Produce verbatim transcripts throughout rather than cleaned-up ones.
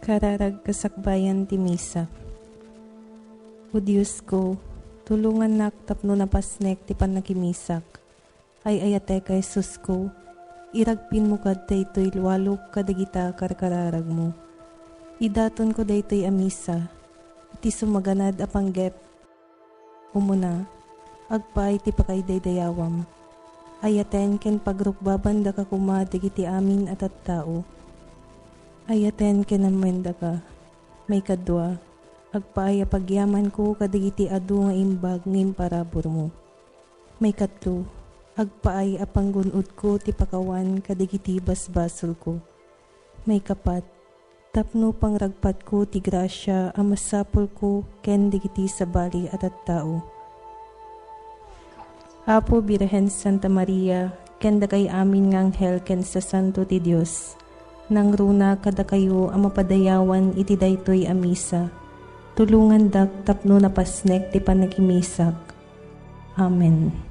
Kararag kasakbayan ti Misa. O Diosko, tulongannak tapno napasnek ti pannakimisak. Ay-ayatek a Jesusko, iragpinmo kad daytoy lualok kadagita karkararagmo. Idatonko daytoy a Misa iti sumaganad a panggep. Umuna, agpaay ti pakaidaydayawam. Ayaten ken pagrukbabandaka koma dagiti amin a tattao. Ayaten ken ammoendaka. Maikadua, agpaay a pagyamanko kadagiti adu nga imbag nga imparaburmo. Maikatlo, agpaay a panggun-odko ti pakawan kadagiti basbasolko. Maikapat, tapno pangragpatko ti grasia a masapulko ken dagiti sabali a tattao. Apo Birhen Santa Maria, ken dakay amin nga anghel ken sasanto ti Dios, nangruna kadakayo a mapadayawan iti daytoy a Misa. Tulongandak tapno napasnek ti pannakimisak. Amen.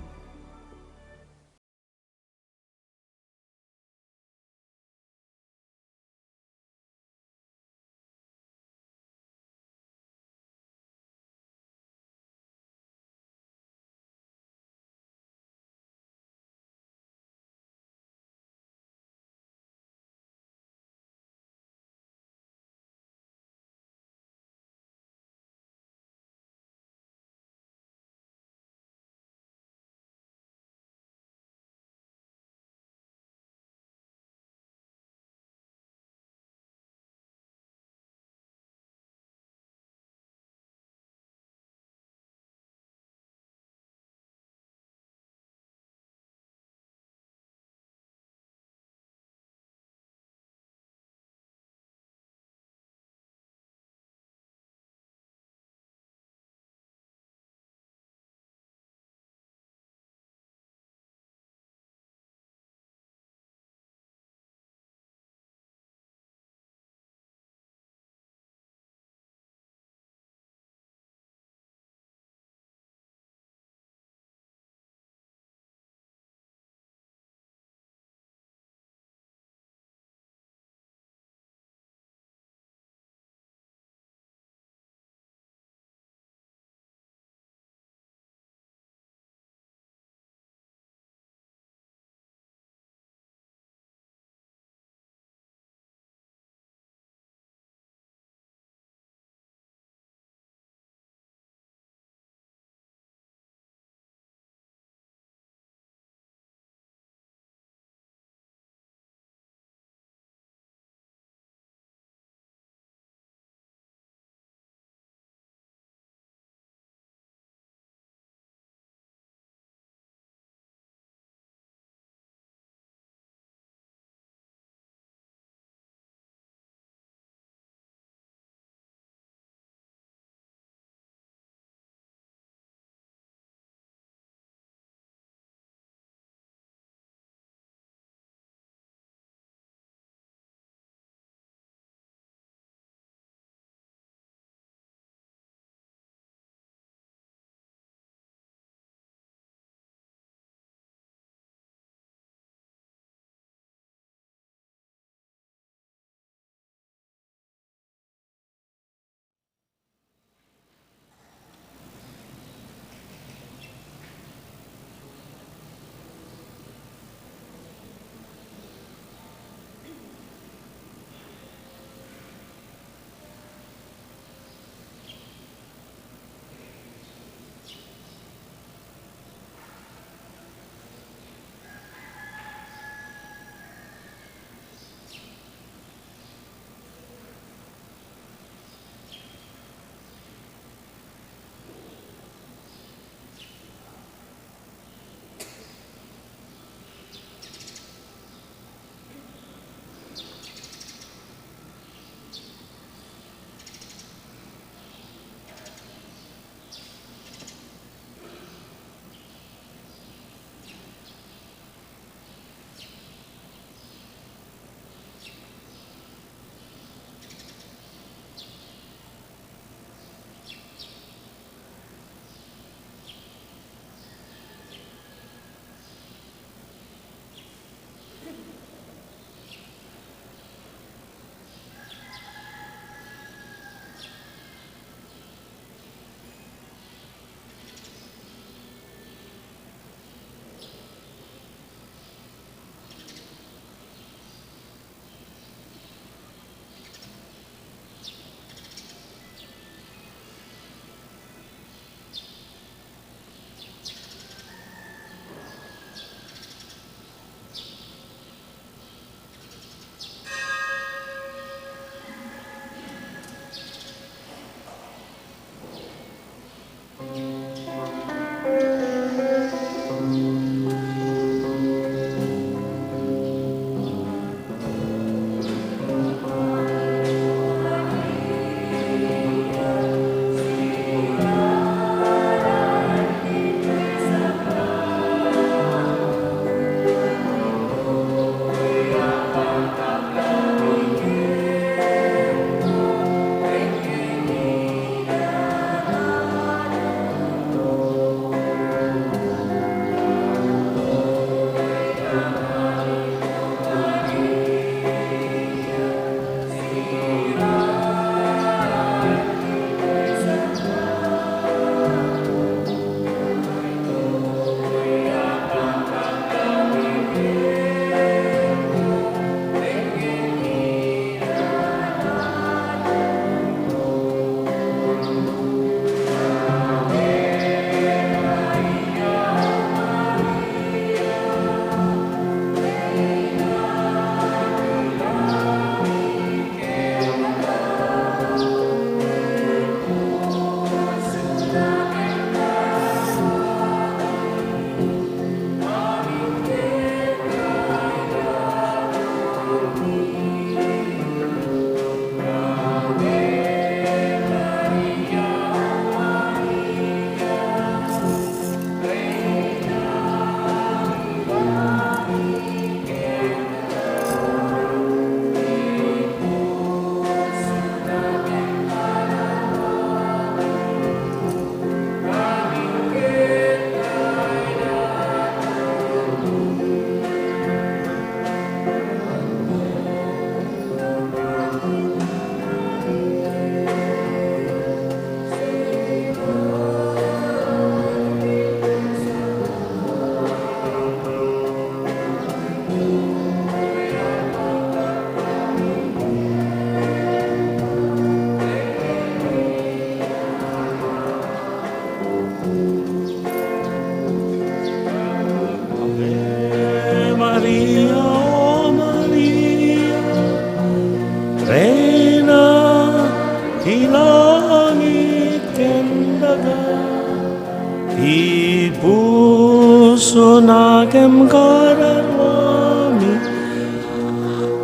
Ti puso nakem kadaruami,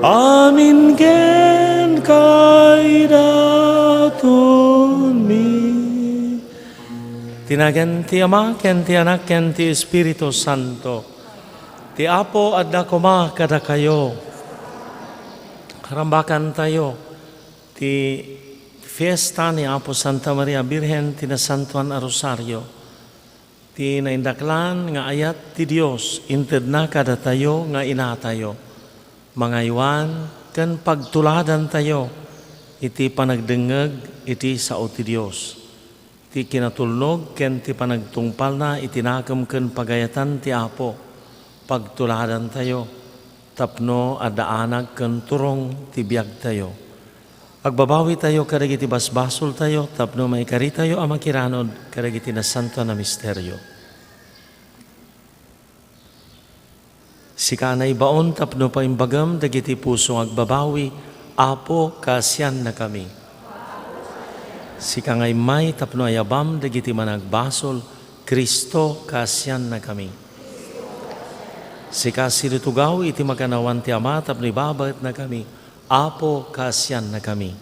amin ken kaidatonmi. Ti nagan ti Ama, ken ti Anak, ken ti Espiritu Santo. Ti Apo adda koma kadakayo. Karambakantayo ti fiesta ni Apo Santa Maria Birhen ti Nasantoan a Rosario. Ti naindaklan nga ayat ti Dios, intedna kadatayo nga inatayo. Mangaywan ken pagtuladantayo iti panagdengngeg iti sao ti Dios. Ti kinatulnog ken ti panagtungpalna iti nakem ken pagayatan ti Apo, pagtuladantayo tapno adda anag ken turong ti biagtayo. Agbabawitayo kadagiti basbasoltayo tapno maikaritayo a makiranod kadagiti nasantoan a misterio. Sika naibaon tapno paimbagem dagiti puso nga agbabawi, Apo, kaasiannakami. Sika nga immay tapno ayabam dagiti managbasol, Cristo, kaasiannakami. Sika sidutugaw iti makannawan ti Ama tapno ibabaetnakami, Apo, kaasiannakami.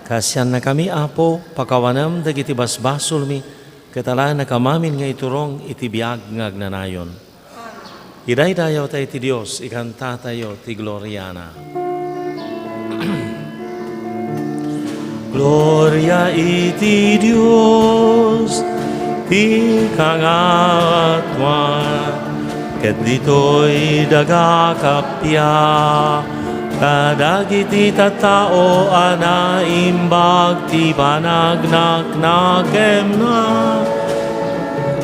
Kaasiannakami, Apo, pakawanem dagiti basbasolmi, ket alaennakami amin nga iturong iti biag nga agnanayon. Idaydayawtayo ti Dios, ikantatayo ti gloriana. Gloria iti Dios, ti kangatoan, ket ditoy daga kappia, kadagiti tattao a naimbag ti panagnaknakemna.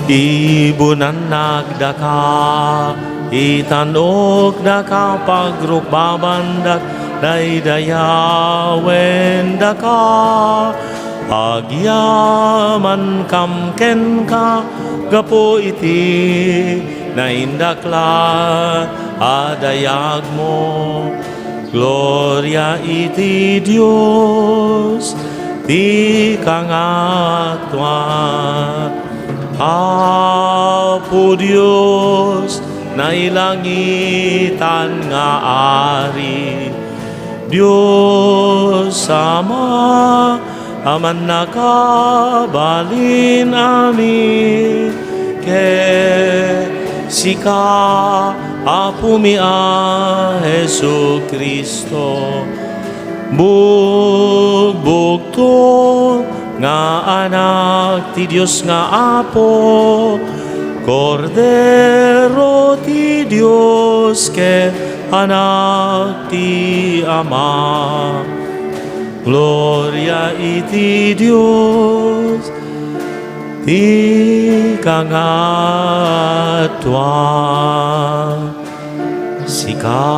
Ibunannak daka, itan-okdaka, pagrukbabandak daydayawendaka. Agyamankam kenka gapu iti naindaklan a dayagmo. Gloria iti Dios, ti kangatoan. Apo Dios, nailangitan nga Ari, Dios Ama, a mannakabalin amin, ket sika, Apomi a Jesu-Cristo, bugbugto nga Anak ti Dios nga Apo, Kordero ti Dios ken Anak ti Ama. Gloria iti Dios ti kangatoan. Sika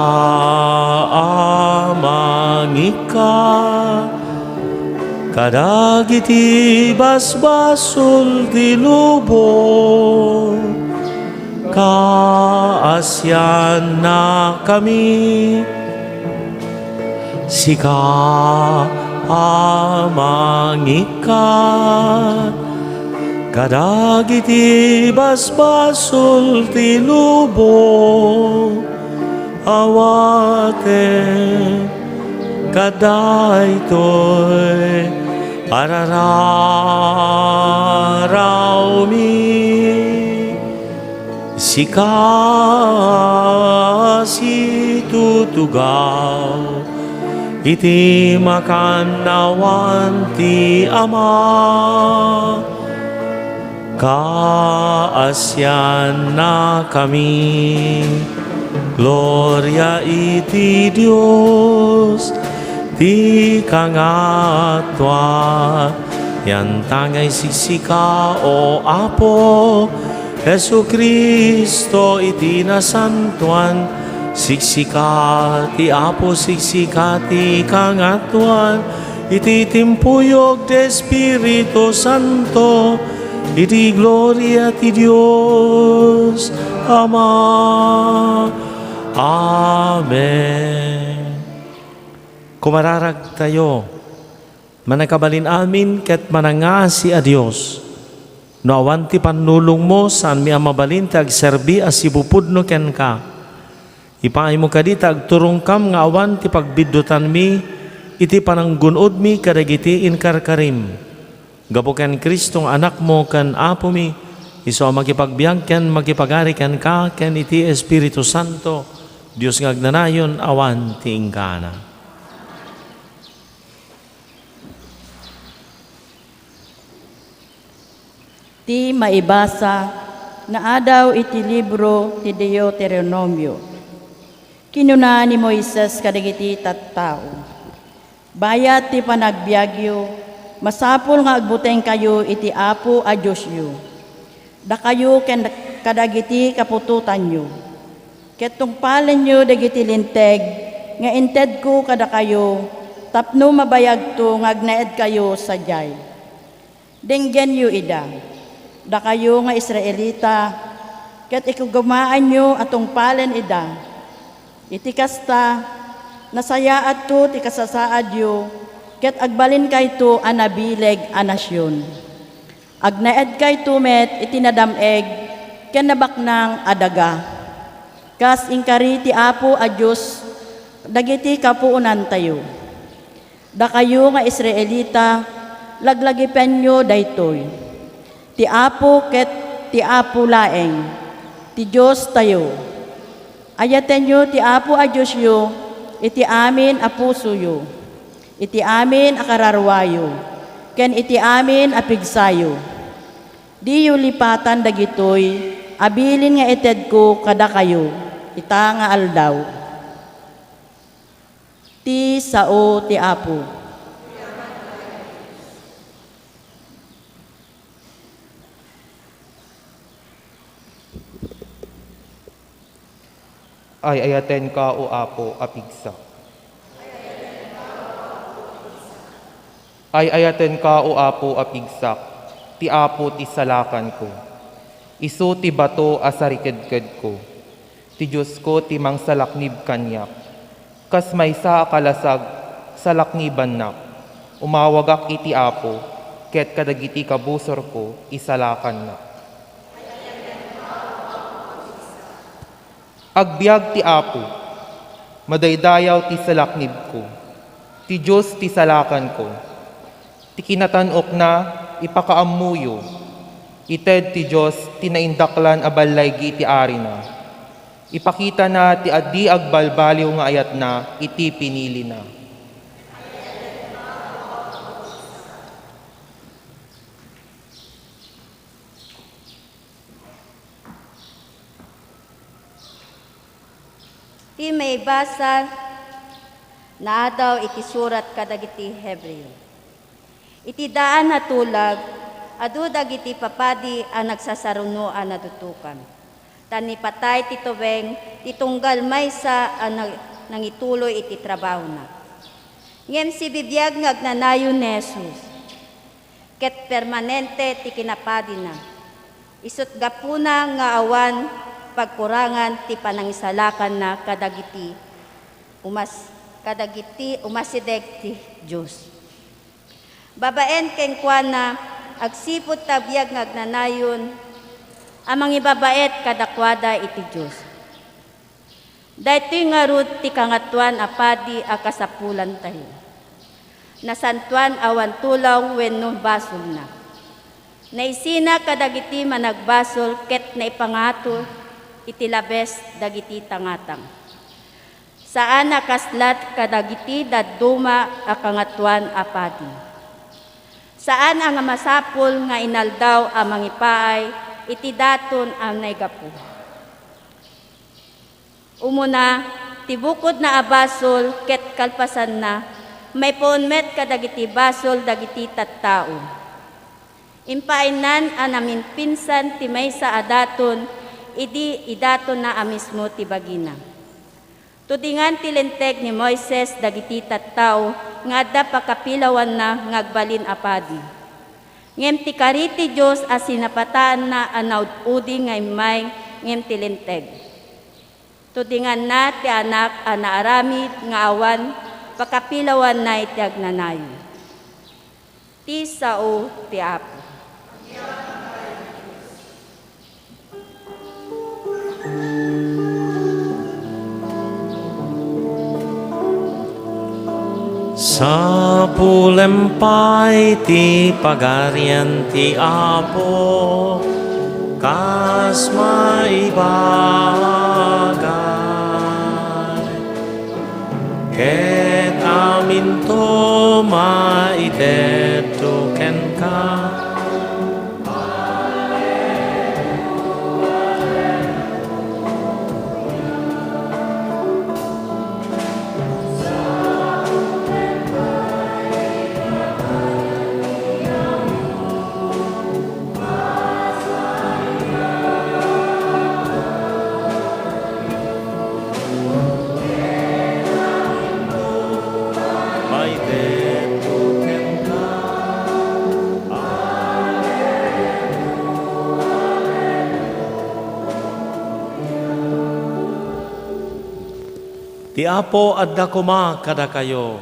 a mangikka kadagiti basbasol ti lubong, kaasiannakami. Sika a mangikkat kadagiti basbasol ti lubong, awaten kadaytoy a rararawmi. Sika a situtugaw iti makannawan ti Ama, kaasiannakami. Gloria iti Dios ti kangatoan. Yantangay siksika, O Apo, Jesu-Cristo iti nasantoan, siksika ti Apo, siksika ti kangatoan, iti timpuyog ti Espiritu Santo, iti gloria ti Dios Ama. Amen. Kumararagtayo. Mannakabalin-amin ket manangngaasi a Dios, no awan ti pannulongmo, saanmi a mabalin ti agserbi a sipupudno kenka. Ipaaymo kadi ta agturongkam nga awan ti pagbiddutanmi iti pananggun-odmi kadagiti inkarkarim. Gapu ken Cristo nga Anakmo ken Apomi, isu a makipagbiag ken makipagari kenka ken iti Espiritu Santo, Dios nga agnanayon awan ti inggana. Ti maibasa nga adaw iti libro ti Deuteronomio. Kinuna ni Moises kadagiti tattao, "Bayat ti panagbiagyo, masapul nga agbutengkayo iti Apo a Diosyo, dakayo ken kadagiti kaputotanyo, ket tungpalenyo dagiti linteg nga intedko kadakayo tapno mabayagto nga agnaedkayo sadiay." Denggenyo ida, dakayo nga Israelita, ket ikugumaanyo a tungpalen ida. Iti kasta, nasayaatto ti kasasaadyo, ket agbalinkayto a nabileg a nasion. Agnaedkayto met iti nadam-eg ken nabaknang a daga, kas inkari ti Apo a Dios dagiti kapuonantayo. Dakayo nga Israelita, laglagipenyo daytoy. Ti Apo ket ti Apo laeng, ti Diostayo. Ayatenyo ti Apo a Diosyo iti amin a pusoyo, iti amin a kararuayo, ken iti amin a pigsayo. Diyo lipatan dagitoy a bilin nga itedko kadakayo ita nga aldaw. Ti sao ti Apo. Ay-ayatenka, O Apo, a pigsak. Ay-ayatenka, O Apo, a pigsak, ti Apo ti salakanko. Isu ti bato a sarikedkedko, ti Diosko ti mangsalaknib kaniak. Kas maysa a kalasag, salaknibannak. Umawagak iti Apo, ket kadagiti kabusorko, isalakannak. Agbiag ti Apo, madaydayaw ti salaknibko, ti Dios ti salakanko. Ti kinatan-okna, ipakaammoyo. Ited ti Dios ti naindaklan a ballaygi ti arina. Ipakitana ti adi agbalbaliw nga ayatna iti pinilina. Ti maibasa nga adaw iti surat kadagiti Hebreo. Iti daan a tulag, adu dagiti papadi a nagsasaruno a nadutokan. Ta ni patay ti tubeng, ti tunggal maysa a nag-, nangituloy iti trabahona. Ngem sibibiag nga agnanayon ni Jesus. Ket permanente ti kinapadina. Isut' gapuna nga awan pagkurangan ti panangisalakanna kadagiti umas-, kadagiti umasideg ti Dios. Babaen kenkuana, agsipud ta biag nga agnanayon a mangibabaet kadakuada iti Dios. Daytoy ngarud ti Kangatoan a Padi a kasapulantayo. Nasantoan awan tulaw wenno basolna. Naisina kadagiti managbasol ket naipangato iti labes dagiti tangatang. Saan a kasla kadagiti dadduma a Kangatoan a Padi. Saan a nga masapul nga inaldaw a mangipaay iti daton a naigapu. Umuna, ti bukodna a basol ket kalpasanna, maipuon met kadagiti basol dagiti tattao. Impaaynan a namimpinsan ti maysa a daton idi idatonna a mismo ti bagina. Tudingan ti Linteg ni Moises dagiti tattao nga adda pakapilawanna nga agbalin a padi. Ngem ti kari ti Dios a sinapataanna a naud-udi nga immay ngem ti Linteg. Tudinganna ti Anak a naaramid nga awan pakapilawanna iti agnanayon. Ti sao ti Apo. Sapulem pay ti Pagarian ti Apo, kas maibagay, ket aminto maitedto kenka. Ti Apo adda koma kadakayo.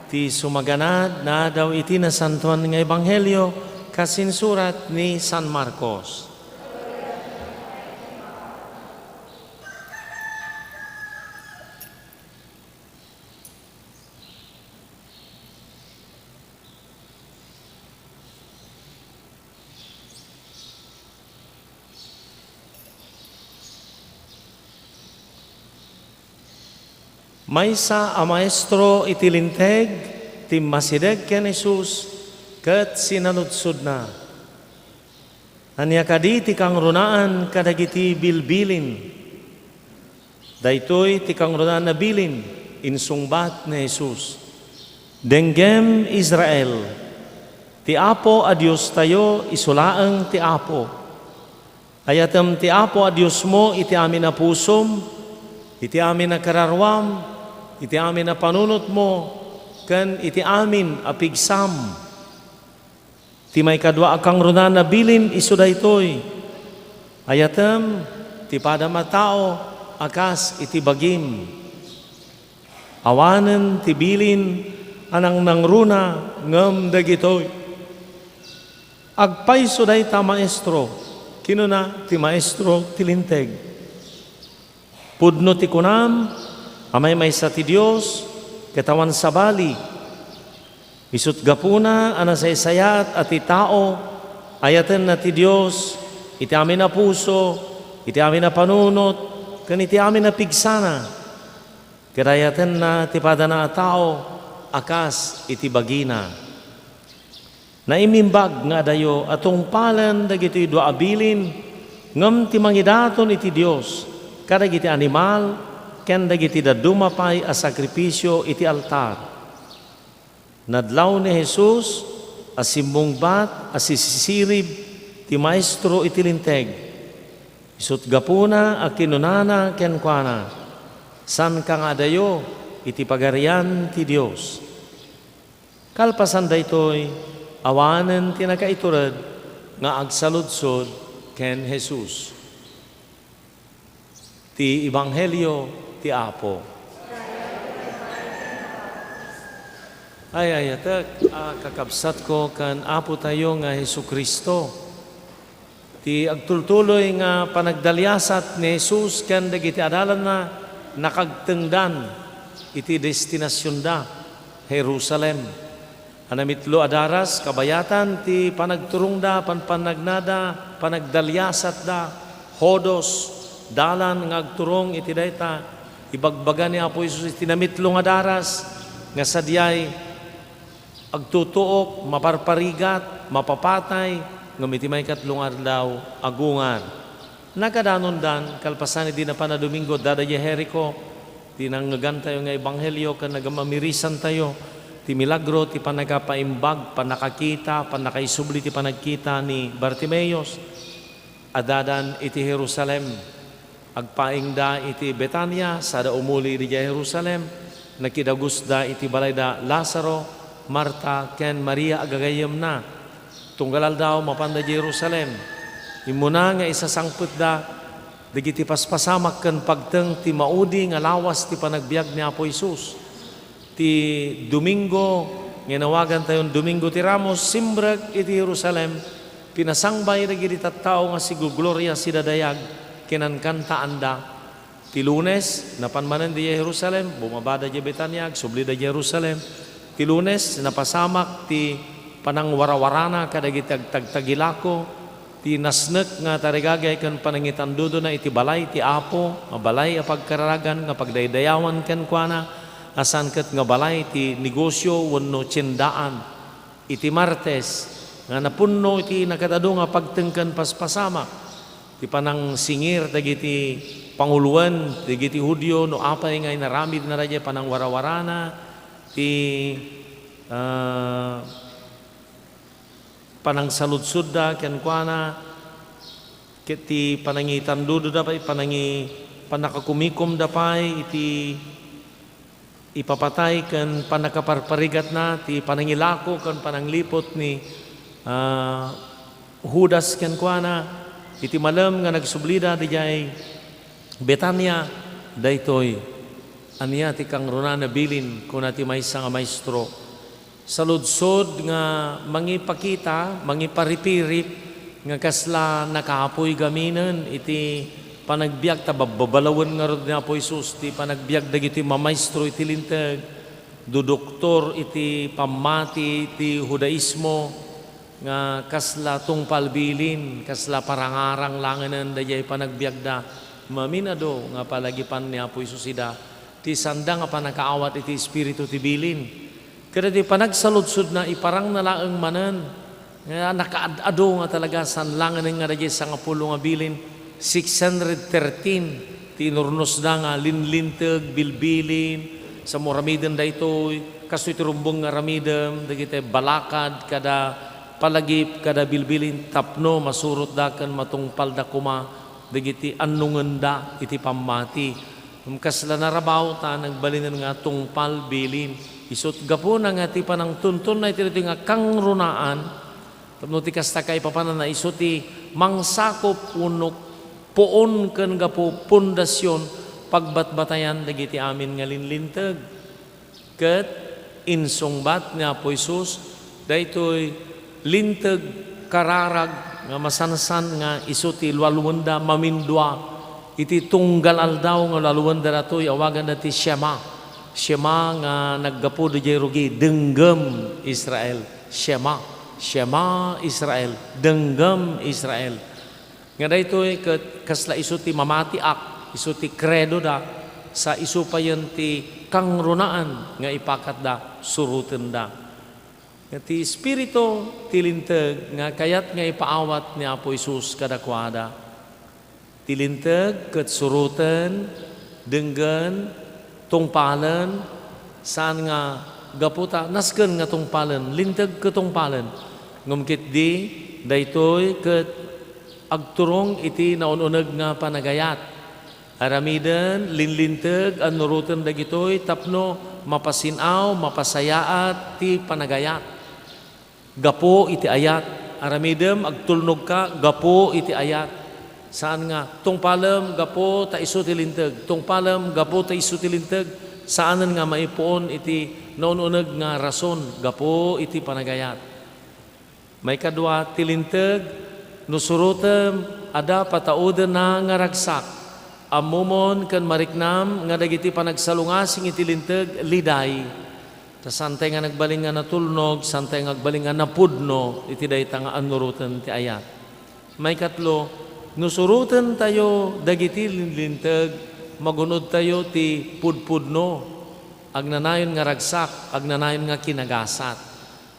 Ti sumaganad nga adaw iti Nasantoan nga Ebanghelio kas insurat ni San Marcos. Maysa a maestro iti Linteg ti immasideg ken Jesus ket sinaludsodna, "Ania kadi ti kangrunaan kadagiti bilbilin?" "Daytoy ti kangrunaan a bilin," insungbat ni Jesus. "Denggem, Israel, ti Apo a Diostayo isu laeng ti Apo. Ayatem ti Apo a Diosmo iti amin a pusom, iti amin a kararuam, iti amin a panunotmo, ken iti amin a pigsam." Ti maikadua a kangrunaan a bilin isu daytoy, "Ayatem ti padam a tao a kas iti bagim." Awanen ti bilin a nangnangruna ngem dagitoy. "Agpayso dayta, Maestro," kinuna ti maestro ti Linteg. "Pudno ti kunam a maymaysa ti Dios ket awan sabali. Isut' gapuna a nasaysayaat a ti tao ayatenna ti Dios iti amin a puso, iti amin a panunot, ken iti amin a pigsana. Ket ayatenna ti padana a tao a kas iti bagina." Naimimbag nga adayo a tungpalen dagitoy dua a bilin, ngem ti mangidaton iti Dios kadagiti animal ken dagiti dadduma pay a sakrifisio iti altar. Nadlaw ni Jesus a simmungbat a sisisirib ti maestro iti Linteg. Isut' gapuna a kinunana kenkuana, "Saanka nga adayo iti Pagarian ti Dios." Kalpasan daytoy, awanen ti nakaitured nga agsaludsod ken Jesus. Ti Ebanghelio ti Apo. Ay-ayatek a kakabsatko ken Apotayo nga Jesu-Cristo. Ti agtultuloy nga panagdaliasat ni Jesus ken dagiti adalanna nakagtengdan iti destinasionda, Jerusalem. A namitlo a daras, kabayatan ti panagturongda, panpannagnada, panagdaliasatda, hodos, dalan nga agturong iti dayta. Ibagbaga ni Apo Jesus iti namitlo nga daras nga sadiay agtutuok, maparparigat, mapapatay, ngem iti maikatlo nga aldaw, agungar. Nagadanondan, kalpasan idi napan a Domingo, adda idiay Jerico, ti nangngegantayo nga ebanghelio ken nagamamirisantayo ti milagro ti pannakapaimbag, pannakakita, pannakaisubli ti panagkita ni Bartimeus. Addadan iti Jerusalem. Agpaingda iti Betania, sada umuli idiay Jerusalem. Nakidagusda iti balayda Lazaro, Marta, ken Maria a gagayyemna. Tunggal aldaw, mapanda idiay Jerusalem. Immuna nga isasangpetda dagiti paspasamak ken pagteng ti maudi nga lawas ti panagbiag ni Apo Jesus. Ti Domingo, nga inawagantayon Domingo ti Ramos, simrek iti Jerusalem, pinasangbay dagiti tattao nga sigugloria, sidadayag, kinankantaanda. Ti Lunes, napan manen diay Jerusalem, bumabada diay Betania, agsublida diay Jerusalem. Ti Lunes, napasamak ti panangwarawarana kadagiti agtagtagilako, ti nasnek nga tarigagay ken panangitandudona iti balay ti Apo, nga balay a pagkararagan nga pagdaydayawan kenkuana, a saan ket nga balay ti negosio wenno tiendaan. Iti Martes, nga napunno iti nakaad-adu nga pagteng ken paspasamak, ti panangsingir dagiti panguloen dagiti Judio no apay nga inaramidna daydiay panangwarawarana, ti, ah, panangsaludsodda kenkuana, ket ti panangitandudoda pay, panangi-, pannakakumikomda pay iti ipapatay ken pannakaparparigatna, ti panangilako ken panangliput ni, ah, Judas kenkuana. Iti malem nga nagsublida didiay Betania, daytoy, "Ania ti kangrunaan a bilin?" kuna ti maysa nga maestro. Saludsod nga mangipakita, mangiparipirip nga kasla nakaapoy gaminen iti panagbiag, ta babbabalawen ngarud ni Apo Jesus ti panagbiag dagiti mamaestro iti Linteg, dudoktor iti pammati ti Judaismo, nga kasla tungpal bilin, kasla parangarang langenen daydiay panagbiagda. Maminado nga palagipan ni Apo Jesus ida, ti sanda nga pannakaawat iti espiritu ti bilin. Ket iti panagsaludsodna, iparangna laeng manen nga nakaad-adu nga talaga saan langenen nga daydiay sangapulo nga bilin, six hundred thirteen ti inurnosda nga linlinteg, bilbilin, sa mo aramiden daytoy, kastoy ti rumbeng nga aramidem, dagiti balakad, kada palagip, kada bilbilin, tapno masurotda ken matungpalda koma dagiti annongenda iti pammati. Ngem kasla narabaw ta nagbalinen nga tungpal bilin. Isut' gapuna nga ti panangtuntuonna iti daytoy nga kangrunaan, tapno ti kasta kaipapananna isu ti mangsakop wenno puon ken gapu, pundasion, pagbatbatayan dagiti amin nga linlinteg. Ket insungbat ni Apo Jesus, daytoy linteg kararag nga masansan nga isu ti lualuenda mamindua iti tunggal aldaw nga lualuenda datoy, awaganda ti Shema. Shema nga naggapu diay rugi, denggem Israel. Shema, Shema Israel, denggem Israel. Nga daytoy ket kasla isu ti mamatiak, isu ti kredoda, sa isu payen ti kangrunaan nga ipakatda, surotenda. Nga ti Espiritu ti Linteg nga kayat nga ipaawat ni Apo Jesus kadakuada. Ti Linteg ket suroten, denggen, tungpalen, saan nga gapu ta nasken nga tungpalen, Linteg ket tungpalen. Ngem ketdi, daytoy ket agturong iti naun-uneg nga panagayat. Aramiden, linlinteg, annuroten dagitoy tapno mapasin-aw, mapasayaat ti panagayat. Gapu iti ayat. Aramidem, agtulnogka gapu iti ayat. Saan nga, tungpalem gapu ta isu ti linteg. Tungpalem gapu ta isu ti linteg. Saanen nga maipuon iti naun-uneg nga rason gapu iti panagayat. Maikadua, ti linteg, no surotem, adda pataudenna nga ragsak. Ammomon ken mariknam nga dagiti panagsalungasing iti linteg, liday. Ta saantay nga nagbalin nga natulnog, saantay nga agbalin nga napudno iti dayta nga annuroten ti ayat. Maikatlo, no surotentayo dagiti linlinteg, magunodtayo ti pudpudno, agnanayon nga ragsak, agnanayon nga kinagasat.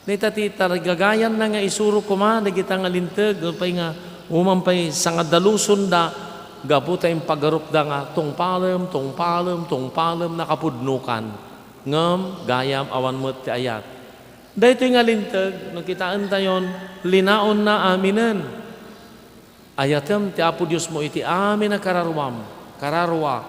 Dayta ti tarigagayanna nga isuro koma dagita nga linteg, pay nga uman pay sangadalusonda, gapu ta impagarupda nga tungpalem, tungpalem, tungpalem, nakapudnokan. Ngem gayam awan met ti ayat. Daytoy nga linteg, no kitaentayon, linaonna aminen. Ayatem ti Apo Diosmo iti amin a kararuam, kararua,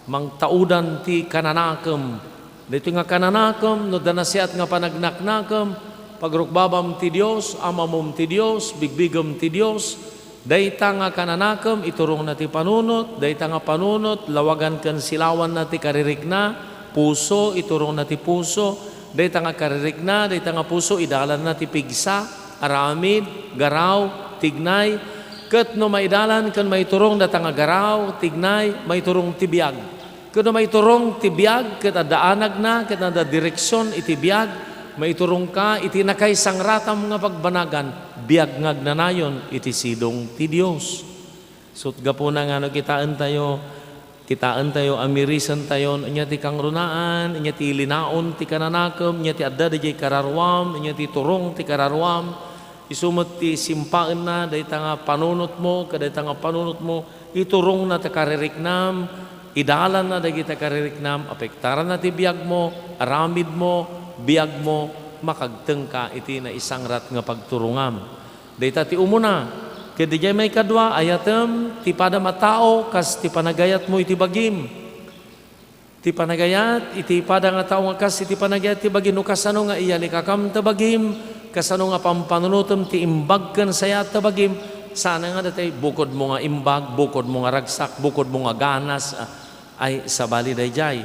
mangtaudan ti kananakem. Daytoy nga kananakem, no adda nasayaat nga panagnaknakem, pagrukbabam ti Dios, amamom ti Dios, bigbigem ti Dios, dayta nga kananakem, iturongna ti panunot, dayta nga panunot, lawagan ken silawanna ti karirikna, puso, iturongna ti puso, Dayta nga karirikna, dayta nga puso, idalanna ti pigsa, aramid, garaw, tignay, ket no maidalan ken maiturong dayta nga garaw, tignay, maiturong ti biag. Ket no maiturong ti biag, ket adda anagna, ket adda direksion iti biag, maiturongka iti nakaisangratam nga pagbanagan, biag nga agnanayon iti sidong ti Dios. Ket gapuna nga no kitaentayo, kitaentayo a mirisentayon, ania ti kangrunaan, ania ti linaon ti kananakem, ania ti adda daydiay kararuam, ania ti turong ti kararuam, isu met ti simpaenna, dayta nga panunotmo, ket dayta nga panunotmo, iturongna ti kaririknam, idalanna dagiti kaririknam, apektaranna ti biagmo, aramidmo, biagmo, makagtengka iti naisangrat nga pagturongam. Dayta ti umuna. Ket daydiay maikadua, ayatem ti padam a tao kas ti panagayatmo iti bagim. Ti panagayat iti pada nga tao nga kas iti panagayat ti bagim, no kasano nga iyalikakam ta bagim, kasano nga pampanunotem ti imbag ken sayaat ta bagim, saan nga datay bukodmo nga imbag, bukodmo nga ragsak, bukodmo nga ganas, ah, ay sabali daydiay.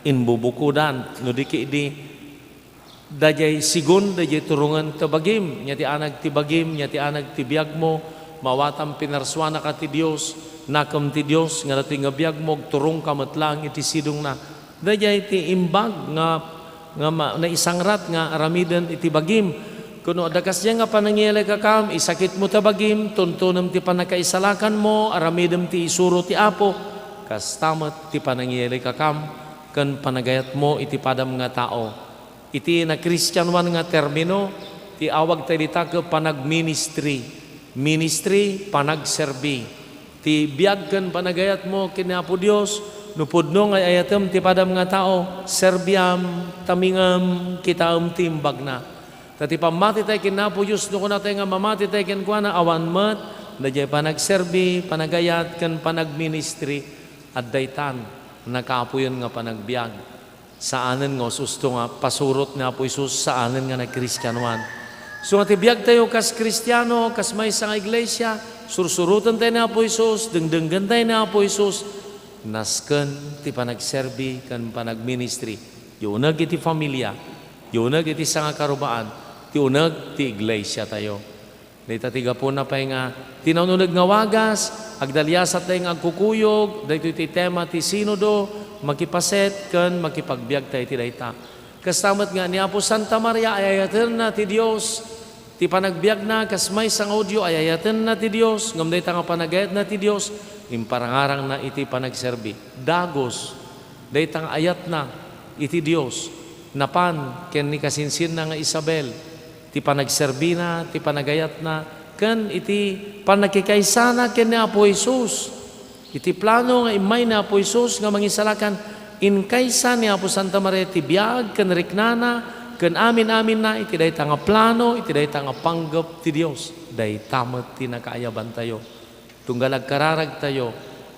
Inbubukodan, no di ket idi, daydiay segun, daydiay turongen ta bagim, nia ti anag ti bagim, nia ti anag ti biagmo, maawatam pinarsuanaka ti Dios, nakem ti Dios, nga datoy nga biagmo, agturongka met laeng iti sidongna. Daydiay ti imbag nga, nga ma-, naisangrat nga aramiden iti bagim. Ket no adda kasdiay nga panangiyalikakam, isakitmo ta bagim, tuntunem ti pannakaisalakanmo, aramidem ti isuro ti Apo, kasta met ti panangiyalikakam ken panagayatmo iti padam nga tao. Iti nakristianoan nga termino, ti awagtayo dita ket panagministry. Ministry, panagserbi. Ti biag ken panagayatmo ken ni Apo Dios, no pudno nga ay-ayatem ti padam nga tao, serbiam, tamingem, kitaem ti imbagna. Ta ti pammatitayo ken ni Apo Dios, no kunatayo nga mamatitayo kenkuana, awan met, daydiay panagserbi, panagayat, ken panagministry, adda itan, nakaapuyen nga panagbiag. Saanen nga us-usto nga pasurot ni Apo Jesus, saanen nga nagkristianoan. So nga ti biagtayo kas Kristiano, kas maysa nga iglesia, sursurotentayo ni Apo Jesus, dengdenggentayo ni Apo Jesus, nasken ti panagserbi ken panagministry. Ti uneg iti familia, ti uneg iti sangakarubaan, ti uneg ti iglesiatayo. Dayta ti gapuna pay nga ti nauneg nga wagas, agdaliasat tayo nga agkukuyog, daytoy ti tema ti Sinodo, makipaset ken makipagbiag tayo iti dayta. Kasta met nga ni Apo Santa Maria, ay-ayatenna ti Dios, ti panagbiagna, kas maysa nga Judio, ay-ayatenna ti Dios, ngem dayta nga panagayatna ti Dios, imparangarangna iti panagserbi. Dagus, dayta nga ayatna iti Dios, napan ken ni kasinsinna nga Isabel, ti panagserbina, ti panagayatna, ken iti pannakikaysana ken ni Apo Jesus. Iti plano nga immay ni Apo Jesus nga mangisalakan, inkaysa ni Apo Santa Maria ti biag ken riknana ken amin-aminna iti dayta nga plano, iti dayta nga panggep ti Dios. Dayta met ti nakaayabantayo. Tunggal agkararagtayo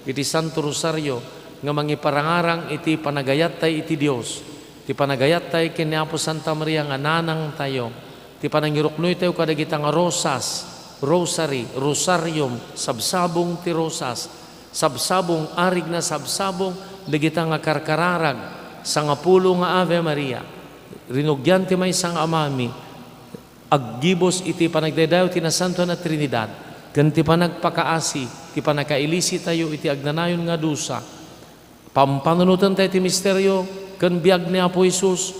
iti Santo Rosario nga mangiparangarang iti panagayattay iti Dios, ti panagayattay ken ni Apo Santa Maria nga nanangtayo, ti panangiruknoytayo kadagita nga rosas, rosary, rosarium, sabsabong ti rosas, sabsabong, arigna sabsabong, dagita nga karkararag, sangapulo nga Ave Maria, rinugian ti maysa nga Amami, aggibus iti panagdaydayaw ti Nasantoan a Trinidad, ken ti panagpakaasi, ti pannakailisitayo iti agnanayon nga dusa. Pampanunotentayo ti misterio ken biag ni Apo Jesus,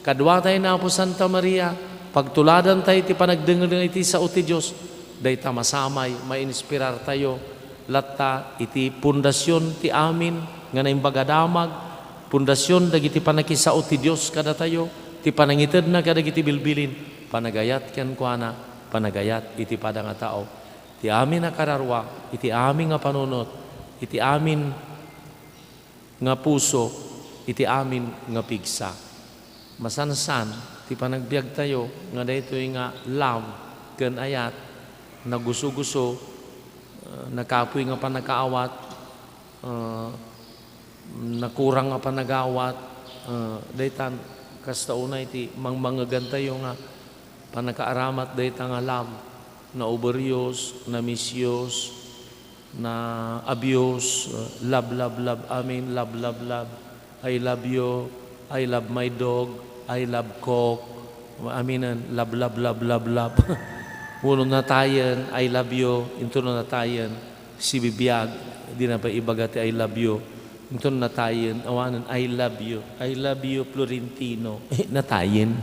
kaduatayo ni Apo Santa Maria, pagtuladantayo ti panagdengngeg iti sao ti Dios, dayta masamay, mainspirartayo, latta iti pundasion ti amin nga Naimbag a Damag, pundasion dagiti pannakisao ti Dios kadatayo, ti panangitedna kadagiti bilbilin, panagayat kenkuana, panagayat iti pada nga tao. Ti amin a kararua, iti amin nga panunot, iti amin nga puso, iti amin nga pigsa. Masansan ti panagbiagtayo nga daytoy nga love ken ayat, naguso-guso, eh, nakapuy nga pannakaawat, eh, nakurang nga pannakaawat, eh, daytan kasta unay ti mangmangegantayo nga pannakaaramat dayta nga love, nauberios, namisios, na-abuse, uh, love, love, love, amin, love, love, love. I love you. I love my dog. I love Coke, aminen, love, love, love, love, love. Wenno natayen, I love you, into no natayen, sibibiag, di na pay ibaga ti I love you, into no natayen, awanen, I love you, I love you, Florentino. Natayen.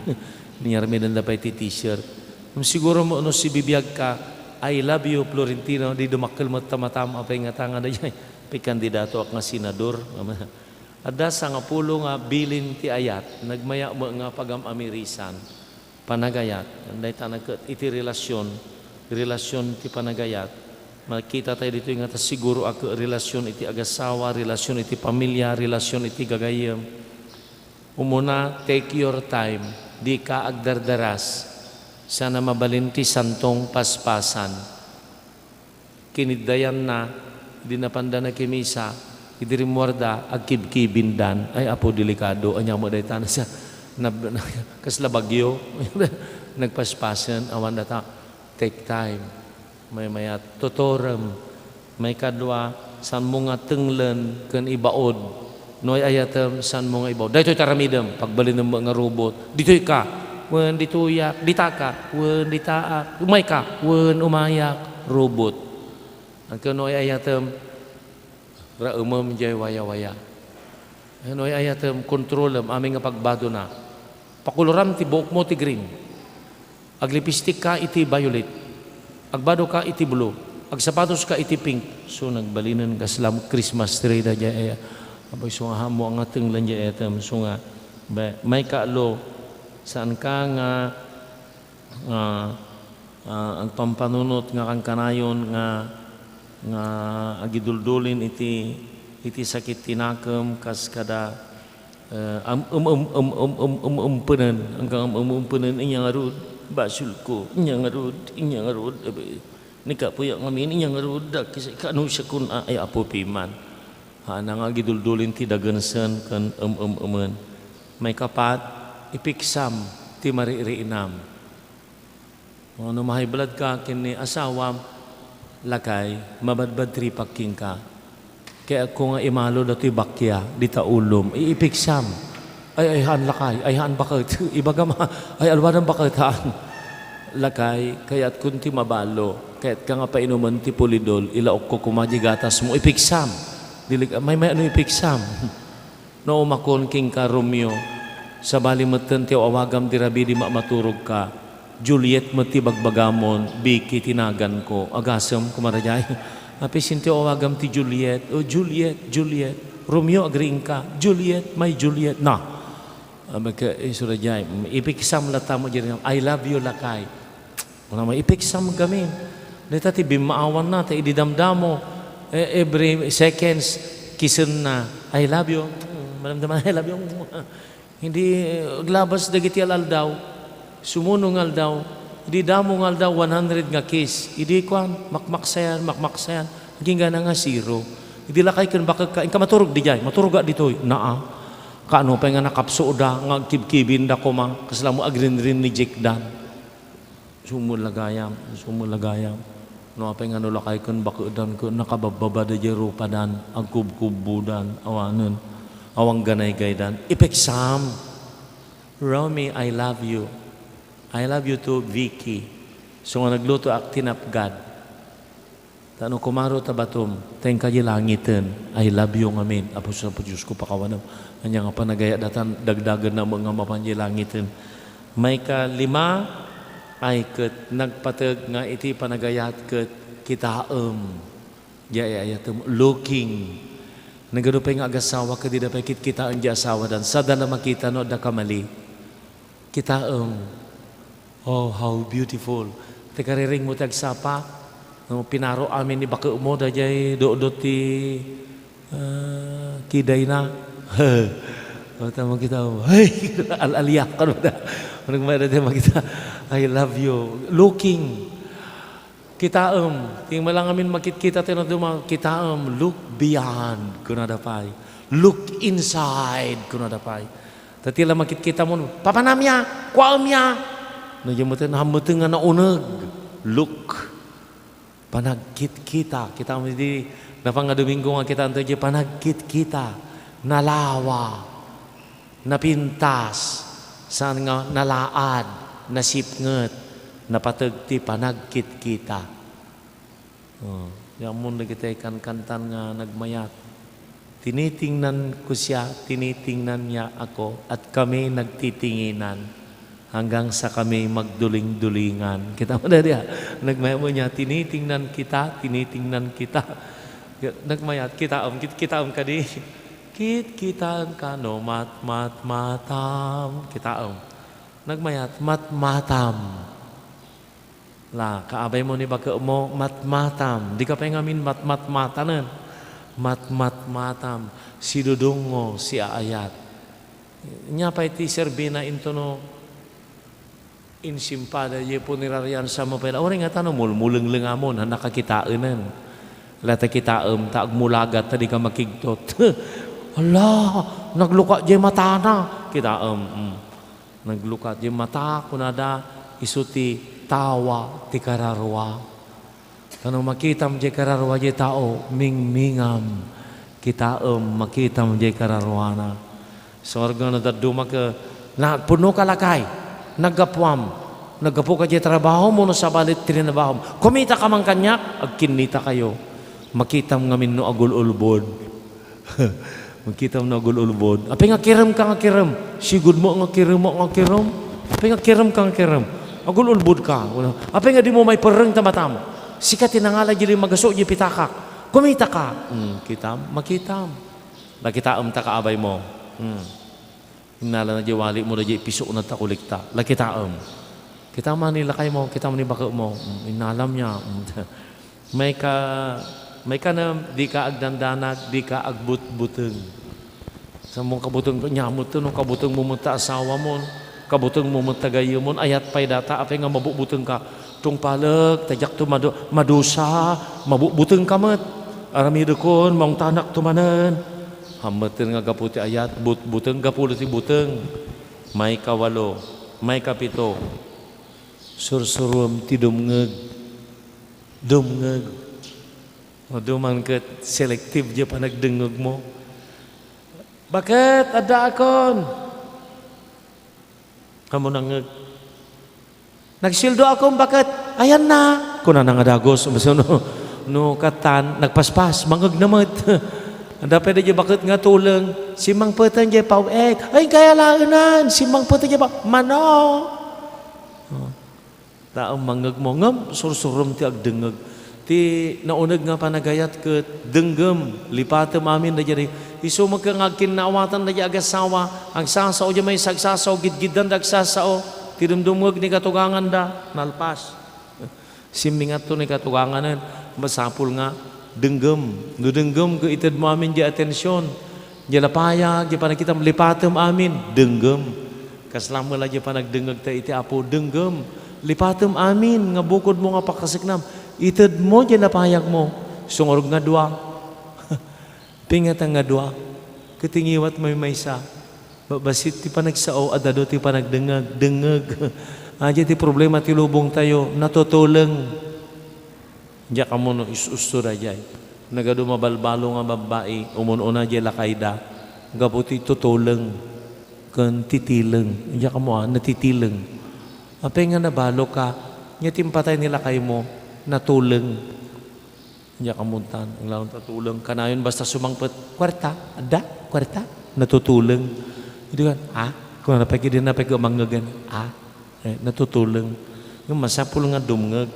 Niyarmiden da pay ti t-shirt. Ngem siguro mo no sibibiag ka, "I love you, Florentino," di dumakkel met ta matam, apay ngata nga dayay, pay kandidatoak nga senador. Adda sangapulo nga bilin ti ayat, nagmaya met nga pagam-amirisan, panagayat, dayta na ket iti relasyon, relasyon ti panagayat. Makita tayo ditoy nga ta siguro a ket relasyon iti agasawa, relasyon iti pamilya, relasyon iti gagayyem. Umuna, take your time. Dika agdardaras. Saan a mabalin ti santong paspasan. Kiniddayanna, idi napanda nakimisa, idi rimmuarda, agkibkibindan. Ay, Apo, delikado. Ania met dayta na siya. Nab-, kasla bagyo. Nagpaspasen, awan data. Take time. Maymayat, totorem. Maikadua, saanmo nga tenglen ken ibaod. No ay-ayatem, saanmo nga ibaod. Daytoy ti aramidem, pagbalinem met nga robot. Ditoy ka, wen ditoyak, dita ka, wen ditaak. Umay ka, wen umayak, robot. Ngem no ay-ayatem, raemem jay wayawaya. No ay-ayatem, kontrolem, amin nga pagbadona. Pakoloram ti buokmo ti green. Aglipistik ka iti violet. Agbado ka iti blue. Agsapatos ka iti pink. So, nagbalinen kasla Christmas tree da jay, eh, apoy, so nga, ammo nga tenglen jay item. So nga, be-, may kaalo, saan ka nga, nga, ah, agpampanunot nga kankanayon nga, nga agiduldulin iti, iti sakit ti nakem kas kada Eh, am-, em-, em-, em-, em-, em-, em-, empenen, anggang em-, em-, empenen, inya ngarud, basolko, inya ngarud, inya ngarud, abe, ni kapuya ngamin, inya ngarud, dakis, kano siya kun, a-, ay, Apo Piman. Ha, nang agiduldulin ti dagensen ken em-, em-, emen. Maikapat, ipiksam ti maririinam. No ma-high blood ka ken ni asawam, lakay, mabadbad tripak kenka. Kayatko nga imalo datoy bakia, dita ulom, iipiksam. Ay, ay, haan lakay, ay, haan baket. Ibagam, ay, alwadan baket, haan. Lakay, kayatkon ti mabalo. Kayatka nga painumen ti Polidol, ilaokko koma di gatasmo, ipiksam. Dili, may, may ano ipiksam. No umakon kenka, Romeo, sabali metten ti aw-awagam di rabii di ma-, maturogka. Juliet met ti bagbagamon, Vicky ti naganko. Agasem, kumarajay. Apay, sinti aw-awagam ti Juliet. O, Juliet, Juliet. Romeo, agriingka. Juliet, my Juliet. Na. Abay ka, eh, surajay. Ipiksam latta mo, Jerry. I love you, lakay. Kuna, maipiksam gamin. Dayta ti bimmaawanna, ta idi damdamo, eh, every seconds, kissenna, "I love you." Mm, maramdaman, "I love you." Hindi, eh, aglabas dagiti al-aldaw, sumuno nga aldaw, idi damo nga aldaw, one hundred nga kiss. Idi kuan, makmaksayan, makmaksayan. Agingga na nga zero. Idi lakay ken bakekka, "Inka maturog didiay, maturoga ditoy." Naa. Kaano pay nga nakapsuda, nga agkibkibinda koma, kasla mo agrinrinijekdan. Sumulagayam, sumulagayam. No apay nga no lakay ken bakedan ken nakababbaba daydiay rupadan, agkubkubbodan, awanen, awan ganaygaydan. Ipiksam. Romy, I love you. I love you too, Vicky. So nga naglutoak, tinapgad. Ta no kumaro ta batom, ta inka di langiten. I love you ngamin. Apo, Apo Diosko, pakawanam. Ania nga panagayat datan, dagdagenna met nga mapan di langiten. Maikalima, ay ket nagpateg nga iti panagayat ket kitaem. Di ay-ayatem, looking. Nagadu pay nga agasawa ket dida pay kitkitaen di asawadan. Sada la makita no adda kamali. Kitaem. Oh, how beautiful. Ti kariringmo ti agsapa. No, pinaro amin ni bakekmo, daydiay dodot ti, ah, kidayna. O, ta makita mo. Ay, al-, aliak, ano da? Ano nga daydiay makita? "I love you." Looking. Kitaem. Ti malangamin makitkita tayo na duma-, kitaem. Look beyond. Kunada pay. Look inside. Kunada pay. Ta ti la makitkita mo, "Papanam ya, kuaem ya." No, diyan mo tayo, nahammeteng nga nauneg. Look. Panagkitkita. Kita mo di, napanga Domingo nga kita, anto di panagkitkita. Nalawa. Napintas. Saan nga nalaad, nasipnget, napateg ti panagkitkita. Oh, ya ammon dagiti kankantan nga nagmayat. Tinitingnan ko siya, tinitingnan niya ako, at kami nagtitinginan hanggang sa kami magduling-dulingan. Kita mo na diya? Nagmayat mo niya, tinitingnan kita, tinitingnan kita. Nagmayat, kitaem, kit-, kitaem kadi. Kit-, kitaem ka, no, mat-, mat-, matam. Kitaem. Nagmayat, mat-, matam. La, kaabay mo ni baket mo, mat-, matam. Di ka pay ngamin mat-, mat-, matanen. Mat-, mat-, matam. Sidudungo, si aayat. Nia pay ti serbina into no insimpada, ye punerarian sa mo pay. Uray nga tano, mulmulengleng amon, ha nakakitaenen. La ta kitaem, ta agmulagat, ta di ka makigtot. Ala, naglukat jay matana. Kitaem, mm. Naglukat jay mata, kunada, isu ti tawa, ti kararua. Tano makitam jay kararua jay tao, mingmingam. Kitaem, makitam jay kararuana. Sorga no dadduma ke, nagpuno ka lakay, naggapuam, naggapu ka jay trabaho mo no sabali ti trinabahom. Kumita ka man kaniak, agkinnita kayo. Makitam ngamin no agul-ulbod. Makitam no agul-ulbod. Apay nga kirem ka nga kirem? Sigud mo nga kirem mo nga kirem. Apay nga kirem ka nga kirem? Agul-ulbod ka. Apay nga di mo maiperreng ta matam? Sika ti nangala jay magaso jay pitakak. Kumita ka. Hmm, kitam, makitam. Nakitaem ta kaabay mo. Hmm. Innala na jay wali mo da jay piso na ta kulikta. Lakitaem. Kita man ni lakay mo, kita man ni baket mo. Hmm, innalam niya. Hmm. May ka, may ka na, di ka agdandanag, di ka agbutbuteng. Sa mong kabuteng, nia met no kabuteng mo met ta asawa mo, kabuteng mo met ta gayyem mo, ayat pay data, apay nga mabutbuteng ka. Tungpalek, ta diak to madu-, madusa, mabutbuteng ka met. Aramidekon, maungtanak to manen. Hameten nga gapu ti ayat, butbuteng, gapu ti buteng. May kawalo, may kapito. Sursurom ti dumngeg. Dumngeg. O, duman ket selective jay panagdengngeg mo. Baket, addaakon. Ammo nangngeg. Nagsueldoakon, baket. Ayanna. Kunana nga dagus. No, no katan, nagpaspas, mangngegna met. Adda pay daydiay baket nga tuleng. Simmangpeten jay pau-et. Ay, kayalaenan. Simmangpeten jay pau-, mano. O. Taem mangngegmo, ngem sursurom ti agdengngeg. Ti nauneg nga panagayat ket denggem, lipatem amin daydiay. Isu met nga agkinnaawatan daydiay agassawa, agsasao diay maysa, agsasao, gidgiddan da agsasao. Ti dumdumngeg ni katuganganda, nalpas. Simmingatto ni katuganganen, masapul nga denggem. No denggem ket itedmo amin diay atension. Diay lapayag, diay panakitam, lipatem amin, denggem. Kasla met la diay panagdengngegta iti Apo, denggem. Lipatem amin nga bukodmo nga pakaseknam. Itedmo diay lapayagmo. Sumurot nga dua. Pingatan nga dua. Ket ti ngiwat maymaysa. Babassit ti panagsao, adda dua ti panagdengngeg, dengngeg. Ania ti problema ti lubongtayo, natutuleng. Diak ammo no is-usto daydiay. Nagadu mabalbalo nga babbai, umun-una diay lakayda. Gapu ti tutuleng ken titileng. Diak ammo, a, natitileng. Apay nga nabalo ka, nia ti impatay ni lakaymo, natuleng. Diak ammo tan, aglaon ta tuleng. Kanayon basta sumangpet, "Kuarta, adda, kuarta." Natutuleng. Idi kan, "Ha?" Kunana pay, "Idi na pay mangngegen." "Ha?" Eh, natutuleng. Ngem masapul nga dumngeg.